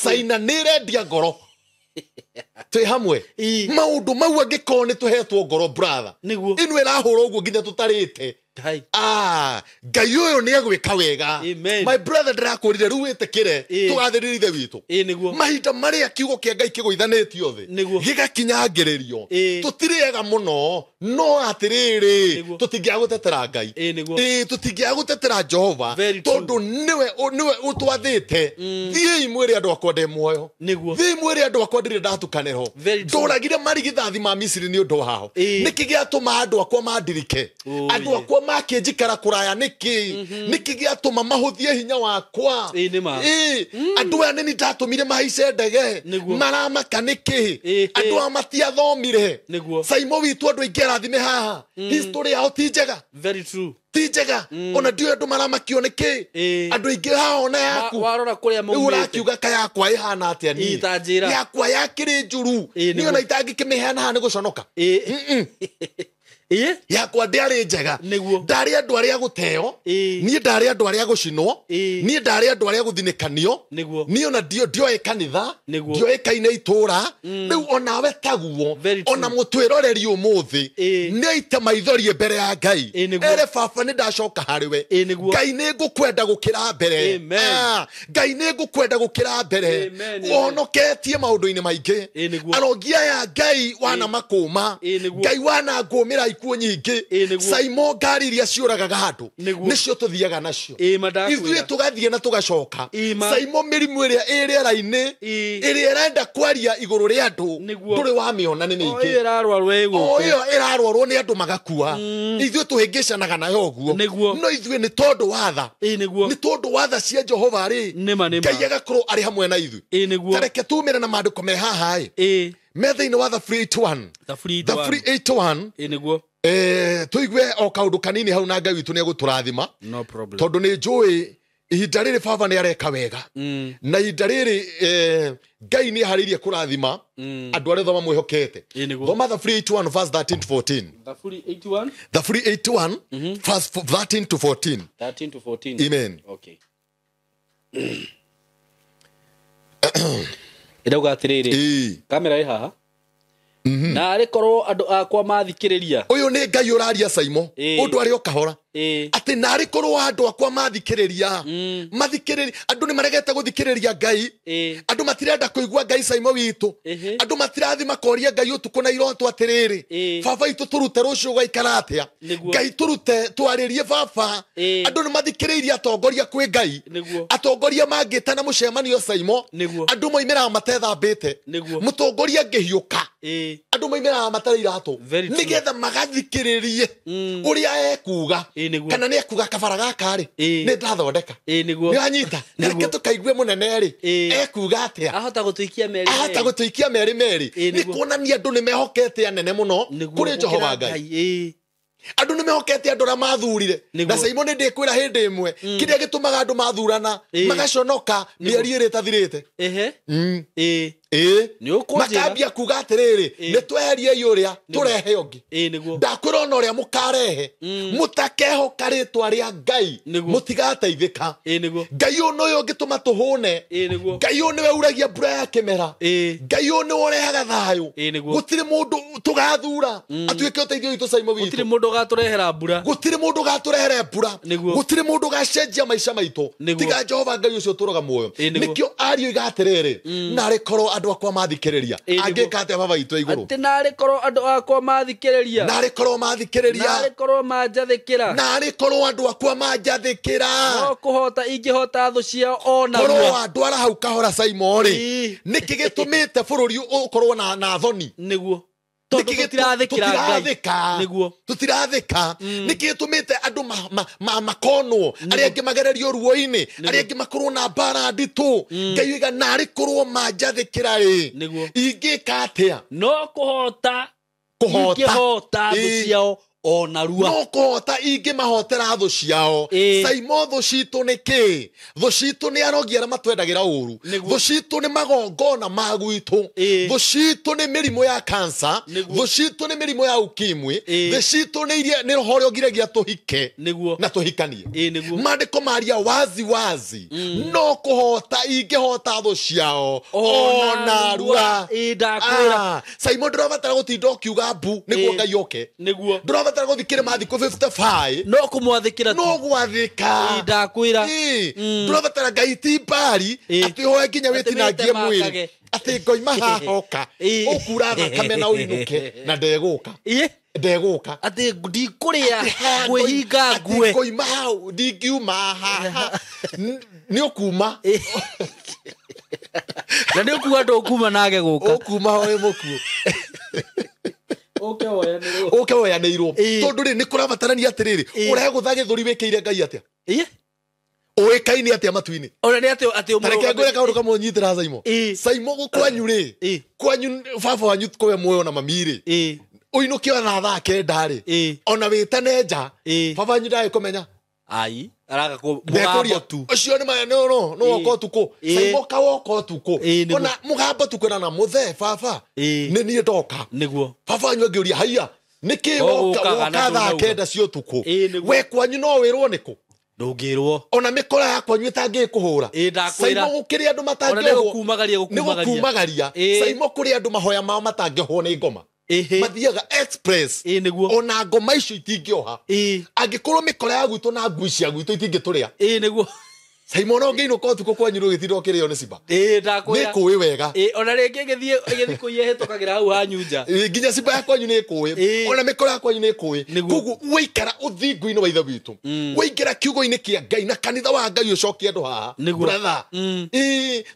China nĩ ĩrendia ngoro. Twĩ hamwe. Maũndũ mau angĩkorwo nĩ tũhetwo ngoro brother. Ĩno ĩrahũra ũguo nginya tũtarĩte. Ngai ũyũ nĩ egwĩka wega. My brother, ndĩrakwĩrire rĩu wĩtĩkĩre tũgathĩrĩrie ithe witũ. Mahinda marĩa kiugo kĩa Ngai kĩgũithanĩtio thĩ gĩgakinyangĩrĩrio tũtirĩ ega mũno no atĩrĩrĩ tũtingĩaga gũtetera Ngai. Tũtingĩaga gũtetera Jehova tondũ nĩwe ũtwathĩte. Thiĩi mwĩre andũ akwa ndĩ muoyo. Thiĩi mwĩre andũ akwa ndirĩ ndatukanĩrwo. Ndũragire marigithathi ma Misiri nĩ ũndũ wao. Nĩkĩ gĩatũma andũ akwa mandirike? Andũ akwa makĩnjikara kũraya nĩkĩ? Nĩkĩ gĩatũma mahũthie hinya wakwa? Andũ aya nĩ ndatũmire mahaice ndege maramaka nĩkĩ? Andũ aya matiathomire. Saimo witũ andũ aingĩ arathime haha history yao ti njega. Very true. Ti njega. Ona ndiũĩ andũ maramakio nĩkĩ. Andũ aingĩ haha ona yaku warora kũrĩa maumĩte ũrakiuga ka yakwa ĩhana atĩa niĩ? Yakwa yakĩrĩ njũru niĩ ona itangĩkĩmĩheana haha nĩ gũconoka. Yakwa ndĩarĩ njega. Ndarĩ andũ arĩa gũteo, niĩ ndarĩ andũ arĩa gũcinwo, niĩ ndarĩ andũ arĩa gũthinĩkanio, niĩ ona ndioĩ kanitha, ndioĩkaine itũra. Rĩu onawe taguo, ona mũtwĩroreri ũmũthĩ nĩ aite maithori mbere ya Ngai ere baba nĩ ndacoka harĩwe. Ngai nĩ ngũkwenda gũkĩra mbere. Ngai nĩ ngũkwenda gũkĩra mbere. Ũhonoketie maũndũ-inĩ maingĩ. Arongi aya Ngai wana makũma, Ngai wana ngũmĩra ikuũ nyingĩ. Saimo ngari iria ciũragaga andũ nĩcio tũthiaga nacio. Ithuĩ tũgathiĩ na tũgacoka. Saimo mĩrimũ ĩrĩa ĩ rĩera-inĩ ĩrĩa ĩrenda kwaria igũrũ rĩa andũ ndũrĩ wamĩona nĩ mĩingĩ. O ĩyo ĩrarwarwo nĩ andũ magakua. Ithuĩ tũhĩngĩcanaga nayo ũguo. No ithuĩ nĩ tondũ wa tha. Nĩ tondũ wa tha cia Jehova rĩ, Ngai agakorwo arĩ hamwe na ithuĩ. Ta reke tumĩre na maandĩko me haha ĩ. Me thĩinĩ wa Thaburi 81. Thaburi 81. Tũigue o kaũndũ kanini hau na Ngai witũ nĩ egũtũrathima. No problem. Tondũ nĩ njũĩ ihinda rĩrĩ baba nĩ areka wega. Na ihinda rĩrĩ Ngai nĩ aharĩirie kũrathima andũ arĩa thoma mwĩhokete. Thoma Thaburi 81 verse 13 to 14. Thaburi 81? Thaburi 81 verse 13 to 14. 13 to 14. Amen. Okay. Ĩrauga atĩrĩrĩ. Kamera ĩ haha. Na arĩ korwo andũ akwa mathikĩrĩria. Ũyũ nĩ Ngai ũraria Saimo, ũndũ arĩ o kahora. Atĩ narĩ korwo andũ akwa mathikĩrĩria, mathikĩrĩria, andũ nĩ maregete gũthikĩrĩria Ngai. Andũ matirenda kũigua Ngai Saimo witũ. Andũ matirathi makoria Ngai ũtukũ na iroto atĩrĩrĩ, baba itũ tũrute rũciũ gwaikara atĩa, Ngai tũrute twarĩrie baba. Andũ nĩ mathikĩrĩirie atongoria kwĩ Ngai. Atongoria mangĩtana mũcemanio Saimo, andũ moimĩraga matethambĩte. Mũtongoria angĩhiũka, andũ moimĩraga matarĩ iratũ, nĩgetha magathikĩrĩrie ũrĩa ekuga. Kana nĩ ekuga kabara gaka rĩ, nĩ ndathondeka. Nĩ wanyita? Reke tũkaigue mũnene rĩ, ekuga atĩa? Ahota gũtũikia merĩ. Ahota gũtũikia merĩ merĩ. Nĩ kuonania andũ nĩ mehokete anene mũno kũrĩ Jehova Ngai. Andũ nĩ mehokete andũ arĩa mathurire. Na Saimo nĩ ndĩkwĩra hĩndĩ ĩmwe, kĩrĩa gĩtũmaga andũ mathurana magaconoka mĩeri ĩrĩ ĩtathirĩte. Makambia kuga atĩrĩrĩ, nĩ tweheriei ũrĩa tũrehe ũngĩ. Ndakwĩra ona ũrĩa mũkarehe, mũtakehoka rĩtwa rĩa Ngai, mũtigateithĩka. Ngai ũyũ nĩwe ũngĩtũma tũhũne. Ngai ũyũ nĩwe uragia mbura ya kĩmera. Ngai ũyũ nĩwe ũrehaga thayũ. Gũtirĩ mũndũ tũgathura atuĩke ũteithio witũ Saimo witũ. Gũtirĩ mũndũ ũgatũrehera mbura. Gũtirĩ mũndũ ũgatũrehera mbura. Gũtirĩ mũndũ ũgacenjia maica maitũ tiga Jehova Ngai ũcio ũtũũraga muoyo. Nĩkĩo ariũ iga atĩrĩrĩ, narĩ korwo andũ akwa mathikĩrĩria, angĩka atĩa baba witũ igũrũ? Atĩ narĩ korwo andũ akwa mathikĩrĩria, narĩ korwo mathikĩrĩria, narĩ korwo manjathĩkĩra, narĩ korwo andũ akwa manjathĩkĩra, no kũhota ingĩhota thũ ciao ona rua. Korwo andwara hau kahora Saimo rĩ, nĩkĩ gĩtũmĩte bũrũri ũkorwo na thoni? Nĩguo. Tũtirathĩka. Nĩkĩ gĩtũmĩte andũ makonwo, arĩa angĩ magererio ruo-inĩ, arĩa angĩ makorwo na mbara nditũ. Ngai oiga narĩ korwo manjathĩkĩra rĩ, ingĩka atĩa? No kũhota ingĩhota thũ ciao ona rua. No kũhota ingĩmahotera thũ ciao. Saimo thũ citũ nĩ kĩ? Thũ citũ nĩ arogi arĩa matwendagĩra ũru. Thũ citũ nĩ magongona ma gwitũ. Thũ citũ nĩ mĩrimũ ya kansa. Thũ citũ nĩ mĩrimũ ya ukimwi. Thũ citũ nĩ iria nĩ roho ũrĩa ũgiragia tũhike na tũhikanie. Maandĩko maria wazi wazi, no kũhota ingĩhota thũ ciao ona rua. Saimo ndũrabatara gũtinda ũkiuga mbu nĩguo Ngai oke. Ndũrabatara gũthikĩrĩ mathikũ 55, no kũmwathĩkĩra, no gwathĩka. Ndakwĩra ndũrabatara Ngai ti mbari atĩ ũhoe nginya wĩtinangie mwĩrĩ, atĩ ngoima hahoka ũkura thakame na ũinũke na ndegũka. Ndegũka atĩ ndikũrĩa ngwĩhinga ngue, ngoima hau ndingiuma haha, nĩ ũkuma na nĩ ũkuga ndũkuma nage gũka, ũkuma wĩ mũkuũ. Ũke woyanĩirwo. Tondũ rĩ, nĩ kũrabatarania atĩrĩrĩ, ũregũtha gĩthũri wĩkĩire Ngai atĩa? Ũĩkaine atĩa matu-inĩ? Ona nĩ atĩ Ta reke ngwĩre kaũndũ kamwe ũnyitĩra Saimo. Saimo kwanyu rĩ, kwanyu baba wanyu kũwe muoyo na mami rĩ, ũinũke ona thaa kenda rĩ, ona wĩtane nja, baba wanyu ndagĩkũmenya. Ai, araga mũgambo tu. Ũcio nĩ no no woka ũtukũ. Saimo ka woka ũtukũ. Ona mũgambo tu kwĩra na mũthee baba, nĩ niĩ ndoka. Nĩguo. Baba wanyu angĩũria haiya, nĩkĩ woka thaa kenda cia ũtukũ? We kwanyu no wĩrwo nĩkũ? Ndũngĩrwo. Ona mĩkora ya kwanyu ĩtangĩkũhũra. Saimo gũkĩrĩ andũ matangĩohwo. Nĩ gũkumagaria. Saimo kũrĩ andũ mahoya mao matangĩohwo nĩ ngoma. Mathiaga express. Ona ngoma icio itingĩoha. Angĩkorwo mĩkora ya gwitũ na ngui cia gwitũ itingĩtũrĩa. Nĩguo. Saimo no ngĩinũka ũtukũ kwanyu rũgĩtinda ũkĩrĩo nĩ cimba. Ndakwĩra. Nĩ kũĩ wega. Ona rĩngĩ ĩgĩthiĩ kũiya ĩhĩtũkagĩra hau hanyu nja. Nginya cimba ya kwanyu nĩ ĩkũĩ. Ona mĩkora ya kwanyu nĩ ĩkũĩ. Koguo waikara ũthingu-inĩ wa Ithe witũ, waingĩra kiugo-inĩ kĩa Ngai na kanitha wa Ngai ũcokie andũ haha. Brother.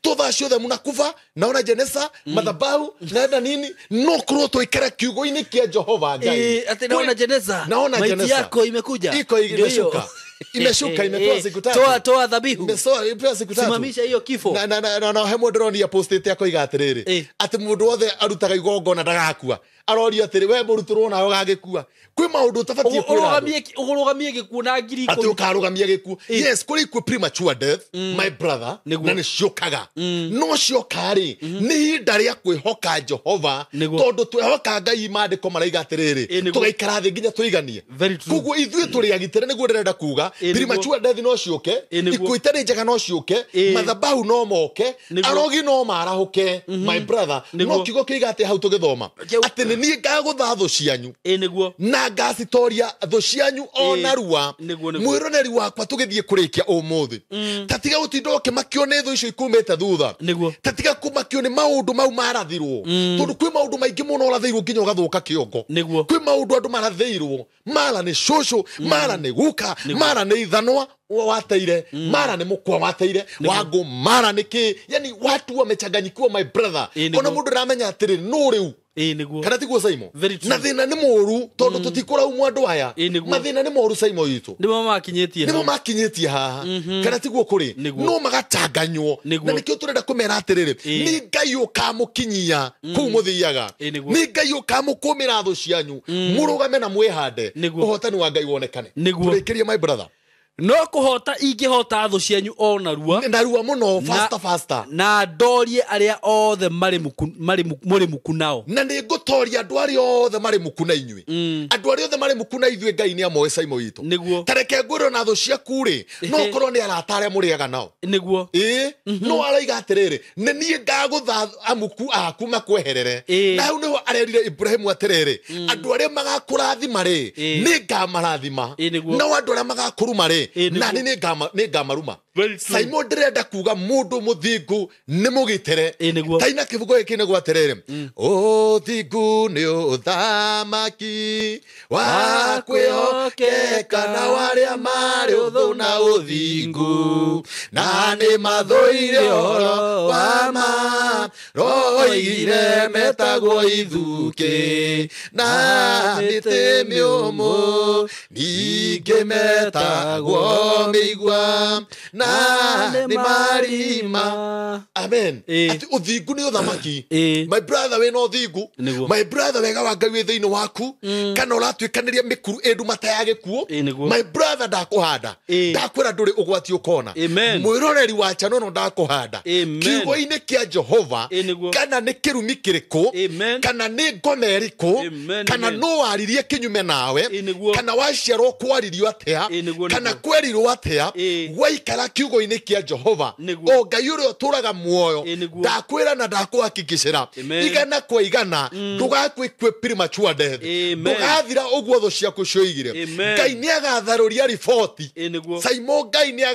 To thaa ciothe mũnakuba, naona jenesa, madhabahu, naenda nini, no korwo twaikara kiugo-inĩ kĩa Jehova Ngai. Atĩ naona jenesa. Naona jenesa. Maiti yako imekuja. Iko imeshuka. Imeshuka, imetoa siku tatu. Toa dhabihu. Imepewa siku tatu. Simamisha hiyo kifo. Na he mũndũ ũronia postĩte akoiga atĩrĩrĩ, atĩ mũndũ wothe arutaga igongona ndagakua. Aroria atĩrĩ we mũrutũrwo nawe ũgagĩkua. Kwĩ maũndũ ũtabatiĩ kwĩra andũ. Ũrũgamie gĩkuũ na ngiri ikũmi. Atĩ ũkarũgamia gĩkuũ. Yes, kũrĩ ikuũ premature death, my brother, na nĩ ciũkaga. No cioka rĩ, nĩ ihinda rĩa kwĩhoka Jehova, tondũ twehoka Ngai maandĩko maraiga atĩrĩrĩ, tũgaikara thĩ nginya tũiganie. Koguo ithuĩ tũrĩ agitĩre nĩguo ndĩrenda kuga, premature death no ciũke, ikuũ itarĩ njega no ciũke, mathabahu no moke, arogi no marahũke, my brother. No kiugo kĩiga atĩ hau tũgĩthoma, atĩ nĩ niĩ ngagũtha thũ cianyu na ngacitoria thũ cianyu o narua. Mwĩroneri wakwa tũgĩthiĩ kũrĩkia ũmũthĩ, ta tiga gũtinda ũkĩmakio nĩ thũ icio ikumĩte thutha, ta tiga kũmakio nĩ maũndũ mau marathirwo, tondũ kwĩ maũndũ maingĩ mũno ũrathĩirwo nginya ũgathũka kĩongo. Kwĩ maũndũ andũ marathĩirwo, mara nĩ cũcũ, mara nĩ guka, mara nĩ ithanwa wateire, mara nĩ mũkwa wateire, wangũ mara nĩ kĩ, yani watu wamechanganyikiwa, my brother. Ona mũndũ aramenya atĩrĩ no rĩu kana tiguo Saimo, na thĩna nĩ mũru tondũ tũtikũraumwo andũ aya, mathĩna nĩ moru Saimo witũ, nĩmo makinyĩtie haha, kana tiguo kũrĩ, no magachanganywo, na nĩkĩo tũrenda kũmera atĩrĩrĩ, nĩ Ngai ũkamũkinyia kũu mũthiaga, nĩ Ngai ũkamũkũmĩra thũ cianyu, mũrũgame na mwĩhande, ũhotani wa Ngai wonekane. Tũrĩkĩrie my brother. No kũhota ingĩhota thũ cianyu o narua, narua mũno, faster faster, na ndorie arĩa othe marĩ muku nao, na nĩ ngũtoria andũ arĩa othe marĩ muku na inyuĩ, andũ arĩa othe marĩ muku na ithuĩ Ngai nĩ amoĩ Saimo witũ. Ta reke ngwĩrwo na thũ ciaku rĩ, no ũkorwo nĩ arata arĩa mũrĩaga nao, nĩguo, no araiga atĩrĩrĩ, nĩ niĩ ngagũtha amuku aku makweherere. Na hau nĩho arerire Ibrahimu atĩrĩrĩ, andũ arĩa magakũrathima rĩ, nĩ ngamarathima, nao andũ arĩa magakũruma rĩ, na nĩ ngamaruma. Saimo ndĩrenda kuga mũndũ mũthingu nĩ mũgitĩre. Taina kĩbungo gĩkĩ nĩguo atĩrĩrĩ, ũthingu nĩ ũthamaki wa kwĩhokeka na warĩa marĩ ũthũ na ũthingu, na nĩ mathũire ũhoro wa ma, roigire metagwo ithukĩ na mĩtĩ mĩũmũ, ningĩ metagwo mĩigua na nĩ marima. Amen. Ati ũthingu nĩ ũthamaki. My brother, wĩna ũthingu, my brother, wega wa Ngai wĩ thĩinĩ waku, kana ũratuĩkanĩria mĩkuru ĩndumata ya gĩkuũ, my brother, ndakũhanda, ndakwĩra ndũrĩ ũgwati ũkona. Mwĩroreri wa chanono ndakũhanda kiugo-inĩ kĩa Jehova, kana nĩ kĩrumi kĩrĩkũ, kana nĩ ngoma ĩrĩkũ, kana no waririe kĩnyume nawe, kana waciarwo kwaririo atĩa, kana kwerirwo atĩa, waikara kiugo-inĩ kĩa Jehova, o Ngai ũrĩa ũtũraga muoyo, ndakwĩra na ndakũhakikicĩra igana kwa igana, ndũgakwĩkue premature death, ndũgathira ũguo thũ ciaku cioigire. Ngai nĩ agatharũria riboti, Saimo, Ngai nĩ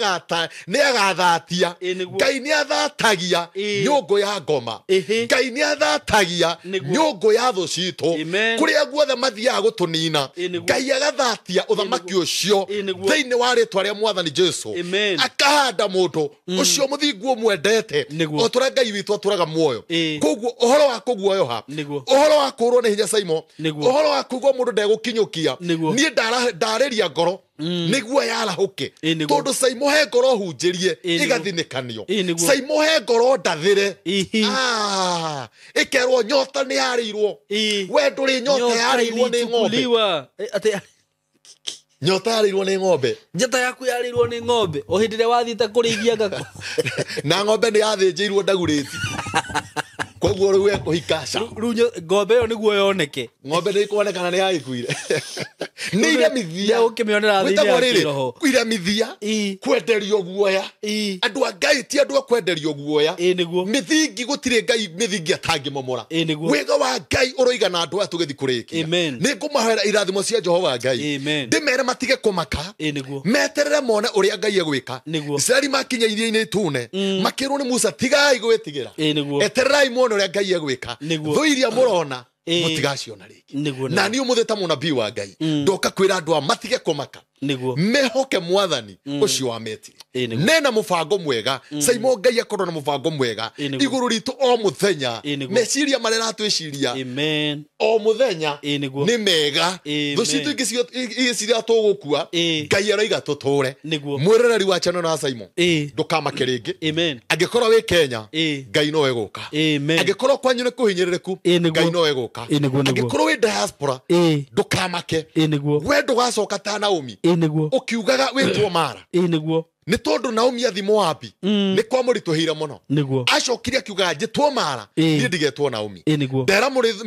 agathatia, Ngai nĩ athatagia nyũngũ ya ngoma, Ngai nĩ athatagia nyũngũ ya thũ citũ, kũrĩa guothe mathiaga gũtũnina, Ngai agathatia ũthamaki ũcio thĩinĩ wa rĩtwa rĩa Mwathani Jesu, akahanda mũndũ ũcio mũthingu ũmwendete, o tũrĩa Ngai witũ atũraga muoyo. Koguo ũhoro wa kũguoyoha, ũhoro wa kũũrwo nĩ hinya Saimo, ũhoro wa kũigua mũndũ ndegũkinyũkia, niĩ ndarĩria ngoro nĩguo yarahũke, tondũ Saimo he ngoro hunjĩrie ĩgathinĩkanio, Saimo he ngoro ndathĩre, ĩkerwo nyota nĩ yarĩirwo, we ndũrĩ nyota yarĩirwo nĩ ng'ombe, nyota yarĩirwo nĩ ng'ombe, njata yaku yarĩirwo nĩ ng'ombe o hĩndĩ ĩrĩa wathiĩte kũrĩithia ngako, na ng'ombe nĩ yathĩnjĩirwo ndagurĩti, koguo rĩu ekũhika ca rĩu ng'ombe ĩyo nĩguo yoneke, ng'ombe nĩ ĩkuonekana nĩ yagĩkuire. Nĩ iremithia ũkĩmĩonera thĩinĩ ya kĩroho, iremithia kwenderio guoya. Andũ a Ngai ti andũ a kwenderio guoya. Mĩthingi gũtirĩ Ngai mĩthingi atangĩmomora. Wega wa Ngai ũroigana andũ aya tũgĩthiĩ kũrĩkia. Nĩ ngũmahoera irathimo cia Jehova Ngai, ndĩmere matige kũmaka, meterere mone ũrĩa Ngai egwĩka. Isiraeli makinya iria-inĩ itune, makĩrwo nĩ Musa, tigai gwĩtigĩra, etererai muone ũrĩa Ngai egwĩka. Thũ iria mũrona mũtigaciona rĩngĩ. Na niĩ ũmũthĩ ta mũnabii wa Ngai ndoka kwĩra andũ aya matige kũmaka, Nĩguo. Mehoke mwathani ũcio wametire. Ĩĩ nĩguo. Nena mũbango mwega. Saimo Ngai akorwo na mũbango mwega Ĩĩ nĩguo. igũrũ ritũ o mũthenya. Ĩĩ nĩguo. Meciria marĩa ratwĩciria Amen. o mũthenya Ĩĩ nĩguo. nĩ mega. Amen. Thũ citũ ingĩ igĩciria tũgũkua, Ĩĩ. Ngai aroiga tũtũre. Nĩguo. Mwĩroreri wa channel na Saimo, Ĩĩ. ndũkamake rĩngĩ. Amen. Angĩkorwo wĩ Kenya, Ĩĩ. Ngai no egũka. Amen. Angĩkorwo kwanyu nĩ kũhinyĩrĩrĩku, Ĩĩ nĩguo. Ngai no egũka. Ĩĩ nĩguo, nĩguo. Angĩkorwo wĩ diaspora, Ĩĩ. ndũkamake. Ĩĩ nĩguo. We ndũgacoka ta Naomi Ĩĩ nĩguo. ũkiugaga wĩtwo Mara. Ĩĩ nĩguo. Nĩ tondũ Naomi athi Moabi nĩ kwamũritũhĩire mũno. Nĩguo. Acokire akiugaga njĩtwo Mara, Ĩĩ. niĩ ndigetwo Naomi. Ĩĩ nĩguo.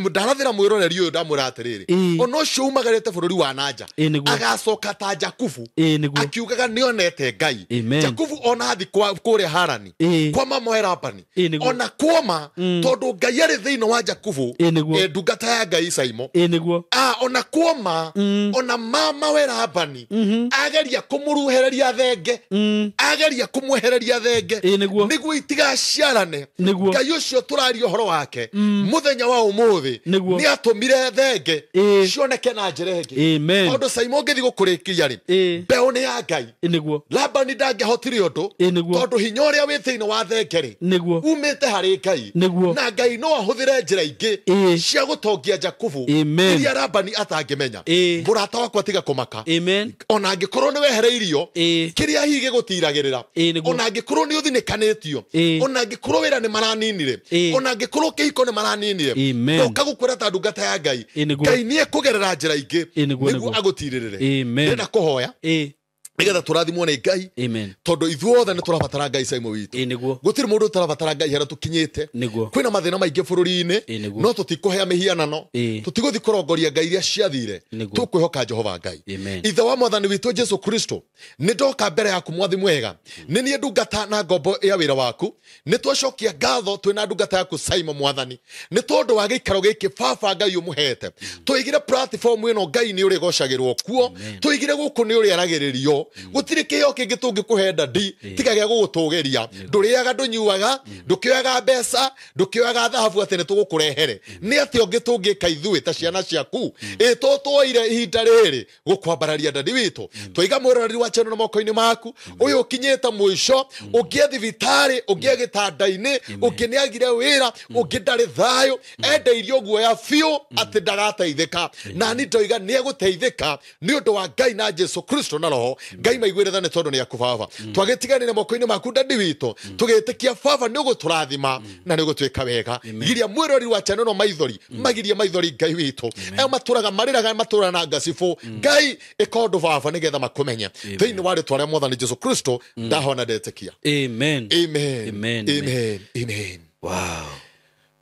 Ndarathĩra mwĩroreri ũyũ ndamwĩra atĩrĩrĩ, Ĩĩ. ona ũcio umagarĩte bũrũri wa nanja Ĩĩ nĩguo. agacoka ta Jakubu Ĩĩ nĩguo. akiugaga nĩonete Ngai. Amen. Jakubu ona athi kũrĩa Harani Ĩĩ. kwa mama Labani, Ĩĩ nĩguo. ona kuoma tondũ Ngai arĩ thĩinĩ wa Jakubu, Ĩĩ nĩguo. ndungata ya Ngai Saimo. Ĩĩ nĩguo. Ona kuoma ona mama we Labani ageria kũmũruhereria thenge, ageria kũmwehereria thenge Ĩĩ nĩguo. nĩguo itigaciarane. Nĩguo. Ngai ũcio tũraria ũhoro wake mũthenya wa ũmũthĩ Nĩguo. nĩ atũmire thenge Ĩĩ. cioneke na njĩra ĩngĩ. Amen. Tondũ Saimo ngĩthiĩ gũkũrĩkia rĩ, Ĩĩ. mbeũ nĩ ya Ngai. Ĩĩ nĩguo. Labani ndangĩahotire ũndũ Ĩĩ nĩguo. tondũ hinya ũrĩa wĩ thĩinĩ wa thenge rĩ Nĩguo. umĩte harĩ Ngai. Nĩguo. Na Ngai no ahũthĩre njĩra ingĩ Ĩĩ. cia gũtongia Jakubu Amen. iria Labani atangĩmenya. Ĩĩ. Mũrata wakwa tiga kũmaka. Amen. Ona angĩkorwo nĩ wehereirio, Ĩĩ. kĩrĩa hihi gĩgũtiragĩrĩra, Ĩĩ nĩguo. ona angĩkorwo nĩ ũthinĩkanĩtio, Ĩĩ. ona angĩkorwo wĩra nĩ maraninire, Ĩĩ. ona angĩkorwo kĩhiko nĩ maraninire, Amen. ndoka gũkwĩra ta ndungata ya Ngai, Ĩĩ nĩguo. Ngai nĩ ekũgerera njĩra ingĩ Ĩĩ nĩguo, nĩguo nĩguo. agũtirĩrĩre. Amen. Ndĩrenda kũhoya Ĩĩ. nĩgetha tũrathimwo nĩ Ngai, Amen. tondũ ithuothe nĩ tũrabatara Ngai Saimo witũ. Ĩĩ nĩguo. Gũtirĩ mũndũ ũtarabatara Ngai harĩa tũkinyĩte. Nĩguo. Kwĩna mathĩna maingĩ bũrũri-inĩ, Ĩĩ nĩguo. no tũtikũhea mĩhianano, Ĩĩ. tũtigũthiĩ kũrongoria ngai iria ciathire, Nĩguo. tũkwĩhoka Jehova Ngai. Amen. Ithe wa mwathani witũ Jesu Kristo, nĩ ndoka mbere yaku mwathi mwega, nĩ niĩ ndungata na ngombo ya wĩra waku. Nĩ twacokia ngatho twĩna ndungata yaku Saimo mwathani, nĩ tondũ wa gĩikaro gĩkĩ baba Ngai ũmũhete. Tũigire platform ĩno Ngai nĩ ũrĩgocagĩrwo kuo, tũigire gũkũ nĩ ũrĩaragĩrĩrio. Gũtirĩ kĩheo kĩngĩ tũngĩkũhe ndadi tiga gĩa gũgũtũgĩria. Ndũrĩaga, ndũnyuaga, ndũkĩoyaga mbeca, ndũkĩoyaga thahabu atĩ nĩ tũgũkũrehere. Nĩ atĩa ũngĩ tũngĩka ithuĩ ta ciana ciaku? Ĩ tũtwoire ihinda rĩrĩ gũkwambararia ndadi witũ. Twaiga mwĩroreri wa channel moko-inĩ maku, ũyũ ũkinyĩte mũico, ũngĩ thibitarĩ, ũngĩ gĩtanda-inĩ, ũngĩ nĩ agire wĩra, ũngĩ ndarĩ thayũ, endeirio guoya biũ atĩ ndagateithĩka. Na niĩ ndoiga nĩ egũteithĩka nĩ ũndũ wa Ngai na Jesu Kristo na Roho. Ngai maiguĩre tha nĩ tondũ nĩ aku baba. Twagĩtiganĩre moko-inĩ maku ndadi witũ, tũgĩtĩkia baba nĩ ũgũtũrathima na nĩ ũgũtwĩka wega. Giria mwĩrori wa channel no maithori, magirie maithori Ngai witũ. Ayo matũraga marĩraga matũraga na ngacibũ. Ngai ĩka ũndũ baba nĩgetha makũmenye. Thĩinĩ wa rĩtwa rĩa mwathani Jesu Kristo ndahona ndetĩkia. Amen. Amen. Amen. Amen. Amen. Wow.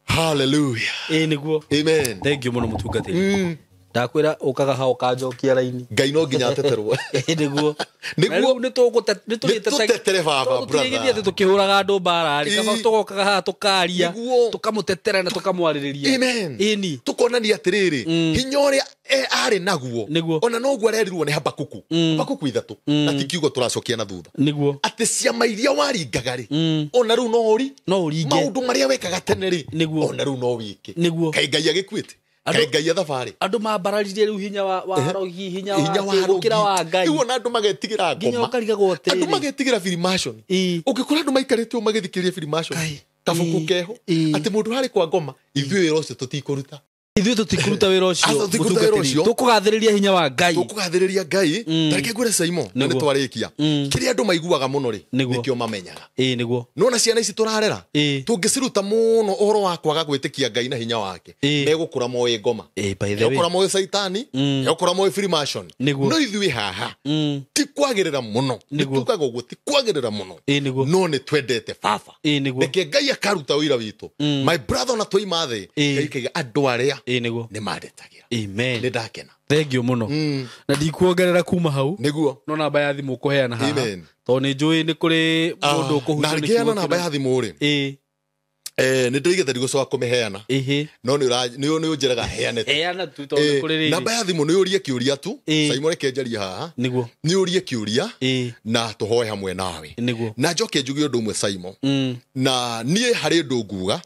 Hallelujah. Ĩĩ nĩguo. Amen. Thank you mũno mũtungatĩri. Ndakwĩra ũkaga ha ũkanjokia raini. Ngai no nginya ateterwo. Ĩĩ nĩguo. Nĩguo. Na rĩu Nĩtũtetere baba, nĩtũrĩgĩthiĩ atĩ tũkĩhũraga andũ mbara rĩ, kaba Ĩĩ. tũgokaga haha tũkaria, Nĩguo. tũkamũtetera na tũkamwarĩrĩria. Amen. Ĩni. Tũkonania atĩrĩrĩ, hinya ũrĩa arĩ naguo, Nĩguo. ona noguo arerirwo nĩ Habakuku. Habakuku 3, na ti kiugo tũracokia na thutha. Nĩguo. Atĩ ciama iria waringaga rĩ, ona rĩu no ũri. No ũringe. Maũndũ marĩa wekaga tene rĩ, Nĩguo. ona rĩu no wĩke. Nĩguo. Kaĩ Ngai agĩkuĩte? Kaĩ Ngai athabarĩ? Andũ mambararirie rĩu hinya wa arogi, hinya wa wa gũkĩra wa Ngai. Rĩu ona andũ magetigĩra Nginya ngoma. ũkarigagwo atĩrĩrĩ. Andũ magetigĩra Freemason. Ĩĩ. Ũngĩkora andũ maikarĩte ũũ magĩthikĩrĩria Freemason, Kai. kabuku Ĩĩ. keho, Ĩĩ. atĩ mũndũ harĩ kwa ngoma, ithuĩ wĩra ũcio tũtikũruta. Ithuĩ tũtikũruta wĩra ũcio, Aca, tũtikũruta wĩra mũtungatĩri. ũcio. Tũkũgathĩrĩria hinya wa Ngai. Tũkũgathĩrĩria Ngai. Ta reke ngwĩre Saimo, na Nĩguo. nĩ twarĩkia. Kĩrĩa andũ maiguaga mũno rĩ, Nĩguo. nĩkĩo mamenyaga. Ĩĩ nĩguo. Nĩwona ciana ici tũrarera, Ĩĩ. tũngĩciruta mũno ũhoro wa kwaga gwĩtĩkia Ngai na hinya wake, Ĩĩ. megũkũra moĩ ngoma, Ĩĩ, by the way. megũkũra moĩ caitani, megũkũra moĩ Freemason. Nĩguo. No ithuĩ haha ti kwagĩrĩra mũno. Nĩguo. Nĩtugaga ũguo ti kwagĩrĩra mũno. Ĩĩ nĩguo. No nĩ twendete baba. Ĩĩ nĩguo. Reke Ngai akaruta ũira witũ. My brother, ona twaima thĩ, Ĩĩ. Ngai akaiga andũ arĩa Ĩĩ nĩguo. nĩ mandetagĩra. Amen. Nĩ ndakena. Thank you mũno. Na ndikuongerera kuma hau. Nĩguo. No namba ya thimũ ũkũheana haha. Amen. Tondũ nĩ njũĩ nĩ kũrĩ mũndũ ũkũhutio Na nĩ ngĩheana kiugo namba kĩna. ya thimũ rĩ, Ĩĩ. Nä ndä ndigåcoka kå mä heana no nä å njä raga heane namba ya thimå nä å rie kä å ria tu Simon reke njarie haha nä å rie kä å ria na tå hoe hamwe nawe na njoke njuge å ndå å mwe Simon na niä harä ndå nguga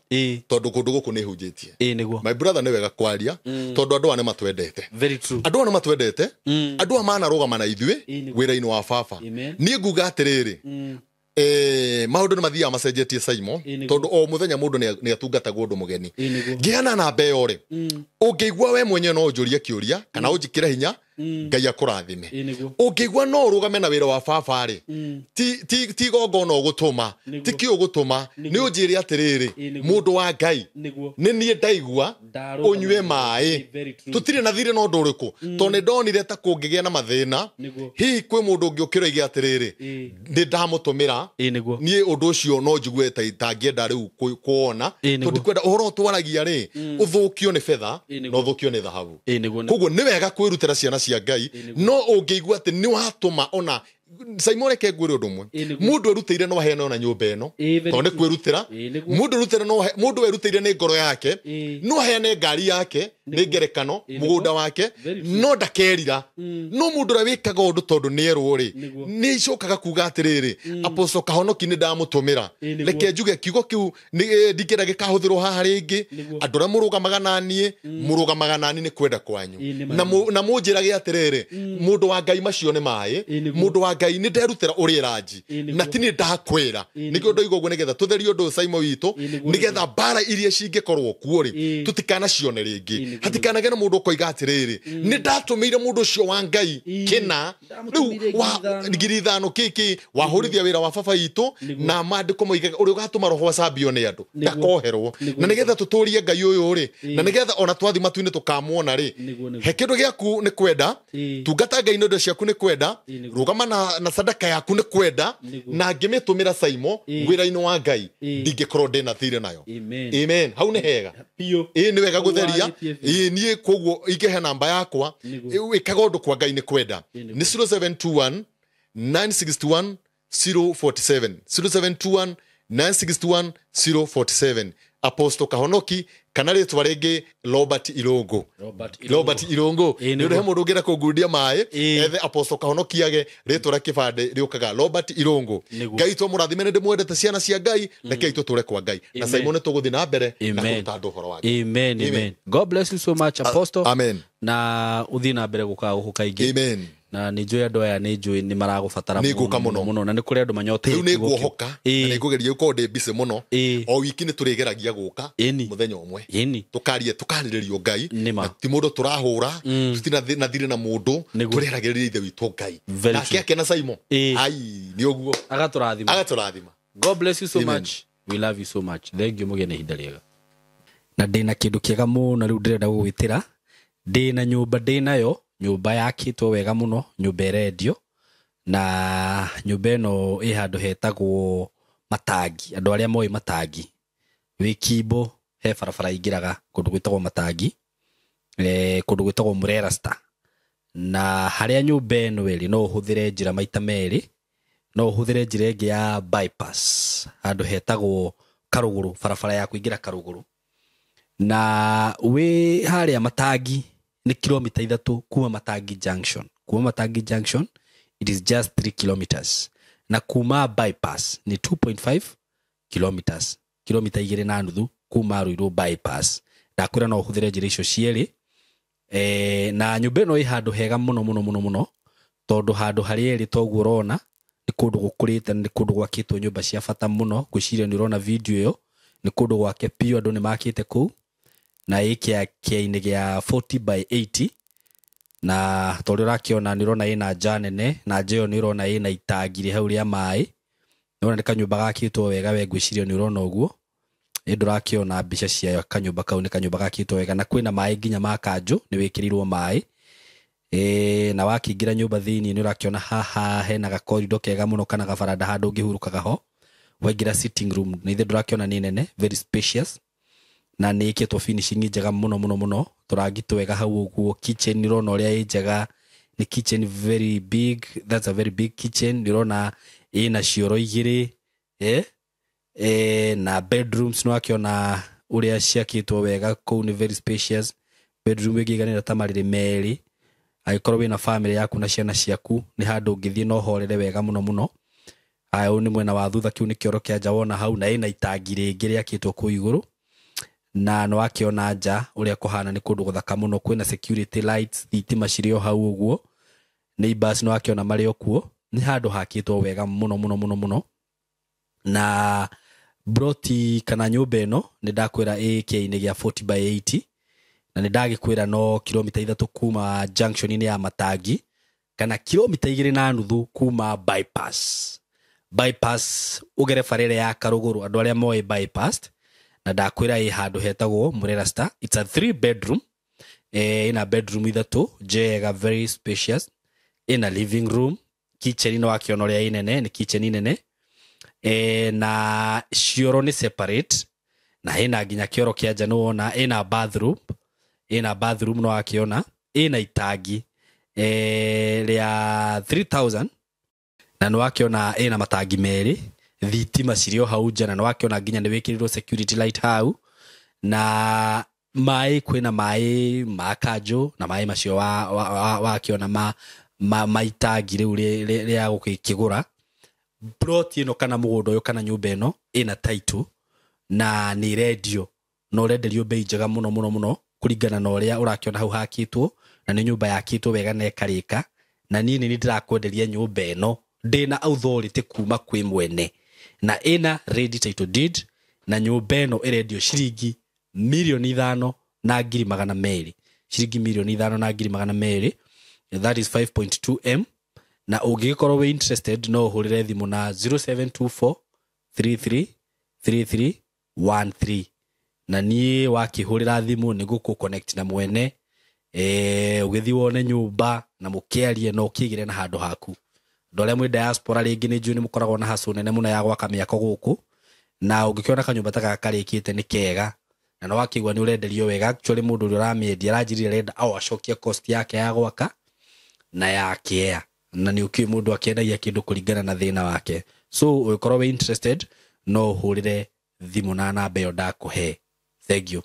tondå kå ndå gå kå nä hunjä tie my brother nä wega kwaria tondå andå aya nä matwendete andå aya nä matwendete andå aya manarå na ithuä wä ra-inä wa baba niä nguga atä rä rä maundu nä mathiaga macenjetie Simon tondu o muthenya mundu nä atungatagwo undu mugeni ngiana namba ĩyo rĩ ũngĩigua we mwenyewe no ũnjũrie kĩũria kana ũnjĩkĩre hinya Ngai akũrathime ũngĩigua no ũrũgame na wĩra wa baba rĩ ti igongona ũgũtũma ti kĩ ũgũtũma nĩ ũnjĩre atĩrĩrĩ mũndũ wa Ngai nĩ niĩ ndaigua ũnyue maĩ tũtirĩ na thirĩ na ũndũ ũrĩkũ tondũ nĩ ndonire ta kũngĩgĩa na mathĩna hihi kwĩ mũndũ ũngĩ ũkĩra oige atĩrĩrĩ nĩ ndamũtũmĩra niĩ ũndũ ũcio no njigue ta itangĩenda rĩu kuona tondũ ndikwenda ũhoro ũtwaragia rĩ ũthũkio nĩ betha na ũthũkio nĩ thahabu koguo nĩ wega kwĩrutĩra ciana cia Ngai no ũngĩigua atĩ nĩ watũma ona Simon reke ngwĩre ũndũ ũmwe mũndũ erutĩire no aheane ona nyũmba ĩno tondũ nĩ kwĩrutĩra mũndũ erutĩire nĩ ngoro yake no aheane ngari yake nĩ ngerekano mũgũnda wake no ndakerira no mũndũ ũrĩa wĩkaga ũndũ tondũ nĩ erwo rĩ nĩ icokaga kuga atĩrĩrĩ Apostle Kahonoki nĩ ndamũtũmĩra reke njuge kiugo kĩu ndingĩenda gĩkahũthĩrwo haha rĩngĩ andũ arĩa mũrũgamaga na niĩ mũrũgamaga na niĩ nĩ kwenda kwanyu na mũnjĩrage atĩrĩrĩ mũndũ wa Ngai macio nĩ maĩ mũndũ wa Ngai nĩ nderutĩra ũrĩ ranji na ti nĩ ndakwĩra nĩkĩo ndoiga ũguo nĩgetha tũtherie ũndũ Simon witũ nĩgetha mbara iria cingĩkorwo kuo rĩ tũtikanacione rĩngĩ hatikanagĩe na mũndũ ũkoiga atĩrĩrĩ nĩ ndatũmĩire mũndũ ũcio wa Ngai kĩna rĩu wa 5,000 kĩkĩ wahũrithia wĩra wa baba witũ na maandĩko moigaga ũrĩa ũgatũma roho acambio nĩ andũ ndakoherwo na nĩgetha tũtũrie Ngai ũyũ rĩ na nĩgetha ona twathi matu-inĩ tũkamuona rĩ he kĩndũ gĩaku nĩ kwenda tungata Ngai nĩ ũndũ ciaku nĩ kwenda rũgama na sadaka yaku nĩ kwenda na ngĩmĩtũmĩra Simon wĩra-inĩ wa Ngai ndingĩkorwo ndĩna thirĩ nayo amen hau nĩ hega ĩĩ nĩ wega gũtheria ĩĩ niĩ koguo ingĩhe namba yakwa ĩkaga ũndũ kwa Ngai nĩ kwenda nĩ 0721 961 047 0721 961 047 Apostle Kahonoki kana rĩtwa rĩngĩ Robert Irungu Robert Irungu nĩ ũndũ he mũndũ ũngĩenda kũngundia maĩ ethe Apostle Kahonoki age rĩtwa rĩa kĩbandĩ rĩũkaga Robert Irungu Ngai twamũrathime nĩ ndĩmwendete ciana cia Ngai rekei tũtũre kwa Ngai na Simon nĩ tũgũthiĩ na mbere na kũruta andũ ũhoro wa Ngai. Amen, amen. God bless you so much Apostle. Amen. Na ũthiĩ na mbere gũkaga gũkũ kaingĩ. Amen. Na nĩ njũĩ andũ aya nĩ njũĩ nĩ maragũbatara mũno na nĩ kũrĩ andũ manyotete rĩu nĩ nguohoka na nĩ ngũgeria gũkorwo ndĩ busy mũno o wiki nĩ tũrĩgeragia gũka mũthenya ũmwe tũkarie tũkarĩrĩrio Ngai na ti mũndũ tũrahũra tũtina na thirĩ na mũndũ tũrĩaragĩrĩria ithe witũ Ngai nake akena Simon ai nĩ ũguo agatũrathima. God bless you so much. We love you so much. Thank you mũgĩe na ihinda rĩega. Na ndĩna kĩndũ kĩega mũno rĩu ndĩrenda gũgwĩtĩra ndĩna nyũmba ndĩnayo nyũmba yakĩtwo wega mũno nyũmba ĩrendio na nyũmba ĩno ĩ handũ hetagwo Matangi andũ arĩa moĩ Matangi wĩ Kimbo he barabara ingĩraga kũndũ gwĩtagwo Matangi kũndũ gwĩtagwo Murera Star na harĩa nyũmba ĩno ĩrĩ no ũhũthĩre njĩra maita merĩ no ũhũthĩre njĩra ĩngĩ ya bypass handũ hetagwo Karũgũrũ barabara ya kũingĩra Karũgũrũ na wĩ harĩa Matangi ni kilomita 3 kuma Matangi Junction. Kuma Matangi Junction it is just 3 kilometers na kuma bypass ni 2.5 kilometers kilomita 2.5 kuma Ruiru bypass ndakwĩra no ũhũthĩre njĩra icio cierĩ na nyũmba ĩno ĩ handũ hega mũno mũno mũno mũno tondũ handũ harĩa ĩrĩ toguo ũrona nĩ kũndũ gũkũrĩte nĩ kũndũ gwakĩtwo nyũmba cia bata mũno ngwĩciria nĩ ũrona video ĩyo nĩ kũndũ gwake piũ andũ nĩ makĩte kũu na ĩkĩa kĩainĩ gĩa 40 by 80 na tondũ ũrakĩona nĩ ũrona ĩna nja nene na nja ĩyo nĩ ũrona ĩna itangi rĩ hau rĩa maĩ nĩ ũrona nĩ kanyũmba gakĩtwo wega we ngwĩciria nĩ ũrona ũguo ĩ ndũrakĩona mbica cia kanyũmba kau nĩ kanyũmba gakĩtwo wega na kwĩna maĩ nginya ma kanjũ nĩ wĩkĩrĩirwo maĩ na wakĩingĩra nyũmba thĩinĩ nĩ ũrakĩona haha hena gakorido kega mũno kana gabaranda handũ ũngĩhurũkaga ho waingĩra sitting room nĩ ithe ndũrakĩona nĩ nene very spacious na nĩ ĩkĩtwo finishing njega mũno mũno mũno tũrangi twega hau ũguo kitchen nĩ ũrona ũrĩa ĩ njega nĩ kitchen very big, that's a very big kitchen nĩ ũrona ĩna cioro igĩrĩ Na bedrooms nĩ wakĩona ũrĩa ciakĩtwo wega kũu, nĩ very spacious. Bedroom ĩngĩiganĩra ta marĩrĩ merĩ. Angĩkorwo wĩna family yaku na ciana ciaku, nĩ handũ ũngĩthiĩ na ũhorere wega mũno mũno. Aya, ũyũ nĩ mwena wa thutha, kĩu nĩ kĩoro kĩa nja wona hau, na ĩna itangi rĩngĩ rĩakĩtwo kũu igũrũ. Na nĩ wakĩona nja ũrĩa kũhana, nĩ kũndũ gũthaka mũno. Kwĩna security lights, thitima cirĩ o hau ũguo, neighbors nĩ wakĩona marĩ o kuo. Nĩ handũ hakĩtwo wega mũno mũno mũno mũno. Na broti kana nyũmba ĩno nĩ ndakwĩra ĩ kĩainĩ gĩa 40 by 80, na nĩ ndagĩkwĩra no kilomita 3 kuma junction-inĩ ya Matangi, kana kilomita 2.5 kuma bypass. Bypass ũgere bara ĩrĩa ya Karũgũrũ, andũ arĩa moĩ bypass. Na ndakwĩra ĩ handũ hetagwo Murera Star. It's a 3 bedroom, ĩna bedroom ithatũ njega, very spacious. Ĩna living room, kitchen nĩ wakĩona ũrĩa ĩ nene, nĩ kitchen nene, na cioro nĩ separate, na ĩna nginya kĩoro kĩa nja nĩ wona. Ĩna bathroom, ĩna bathroom nĩ wakĩona, ĩna itangi rĩa 3000, na nĩ wakĩona ĩna matangi merĩ, thitima cirĩ o hau nja, na nĩ wakĩona nginya nĩ wĩkĩrĩirwo security light hau. Na maĩ, kwĩna maĩ ma kanjũ, na maĩ macio wakĩona ma itangi rĩu rĩa gũkĩgũra plot ĩno, kana mũgũnda ũyũ, kana nyũmba ĩno ĩna title na nĩ ĩrendio, na ũrenderio bei njega mũno mũno mũno kũringana na ũrĩa ũrakĩona hau hakĩtwo, na nĩ nyũmba yakĩtwo wega na ĩkarĩka. Na niĩ nĩ ndĩrakwenderia nyũmba ĩno ndĩna authority kuma kwĩ mwene, na ĩna ready title deed. Na nyũmba ĩno ĩrendio ciringi 5,200,000, ciringi 5,200,000, that is 5.2 m. Na ũngĩgĩkorwo wĩ interested, no ũhũrĩre thimũ na 0724 33 33 13, na niĩ wakĩhũrĩra thimũ nĩ gũkũ connect na mwene, ũgĩthiĩ wone nyũmba na mũkĩarie na ũkĩgĩre na handũ haku. Andũ arĩa mwĩ diaspora rĩngĩ, nĩ njũĩ nĩ mũkoragwo na hustle nene mũno ya gwaka mĩako gũkũ, na ũngĩkĩona kanyũmba ta gaka karĩkĩte nĩ kega, na nĩ wakĩigua nĩ ũrenderio wega. Actually, mũndũ ũrĩa ũramĩendia aranjĩrire arenda o acokie cost yake ya gwaka na ya kĩea, na nĩ ũkĩũĩ mũndũ akĩendagia kĩndũ kũringana na thĩna wake. So ũngĩkorwo wĩ interested, no ũhũrĩre thimũ na namba ĩyo ndakũhe. Thank you.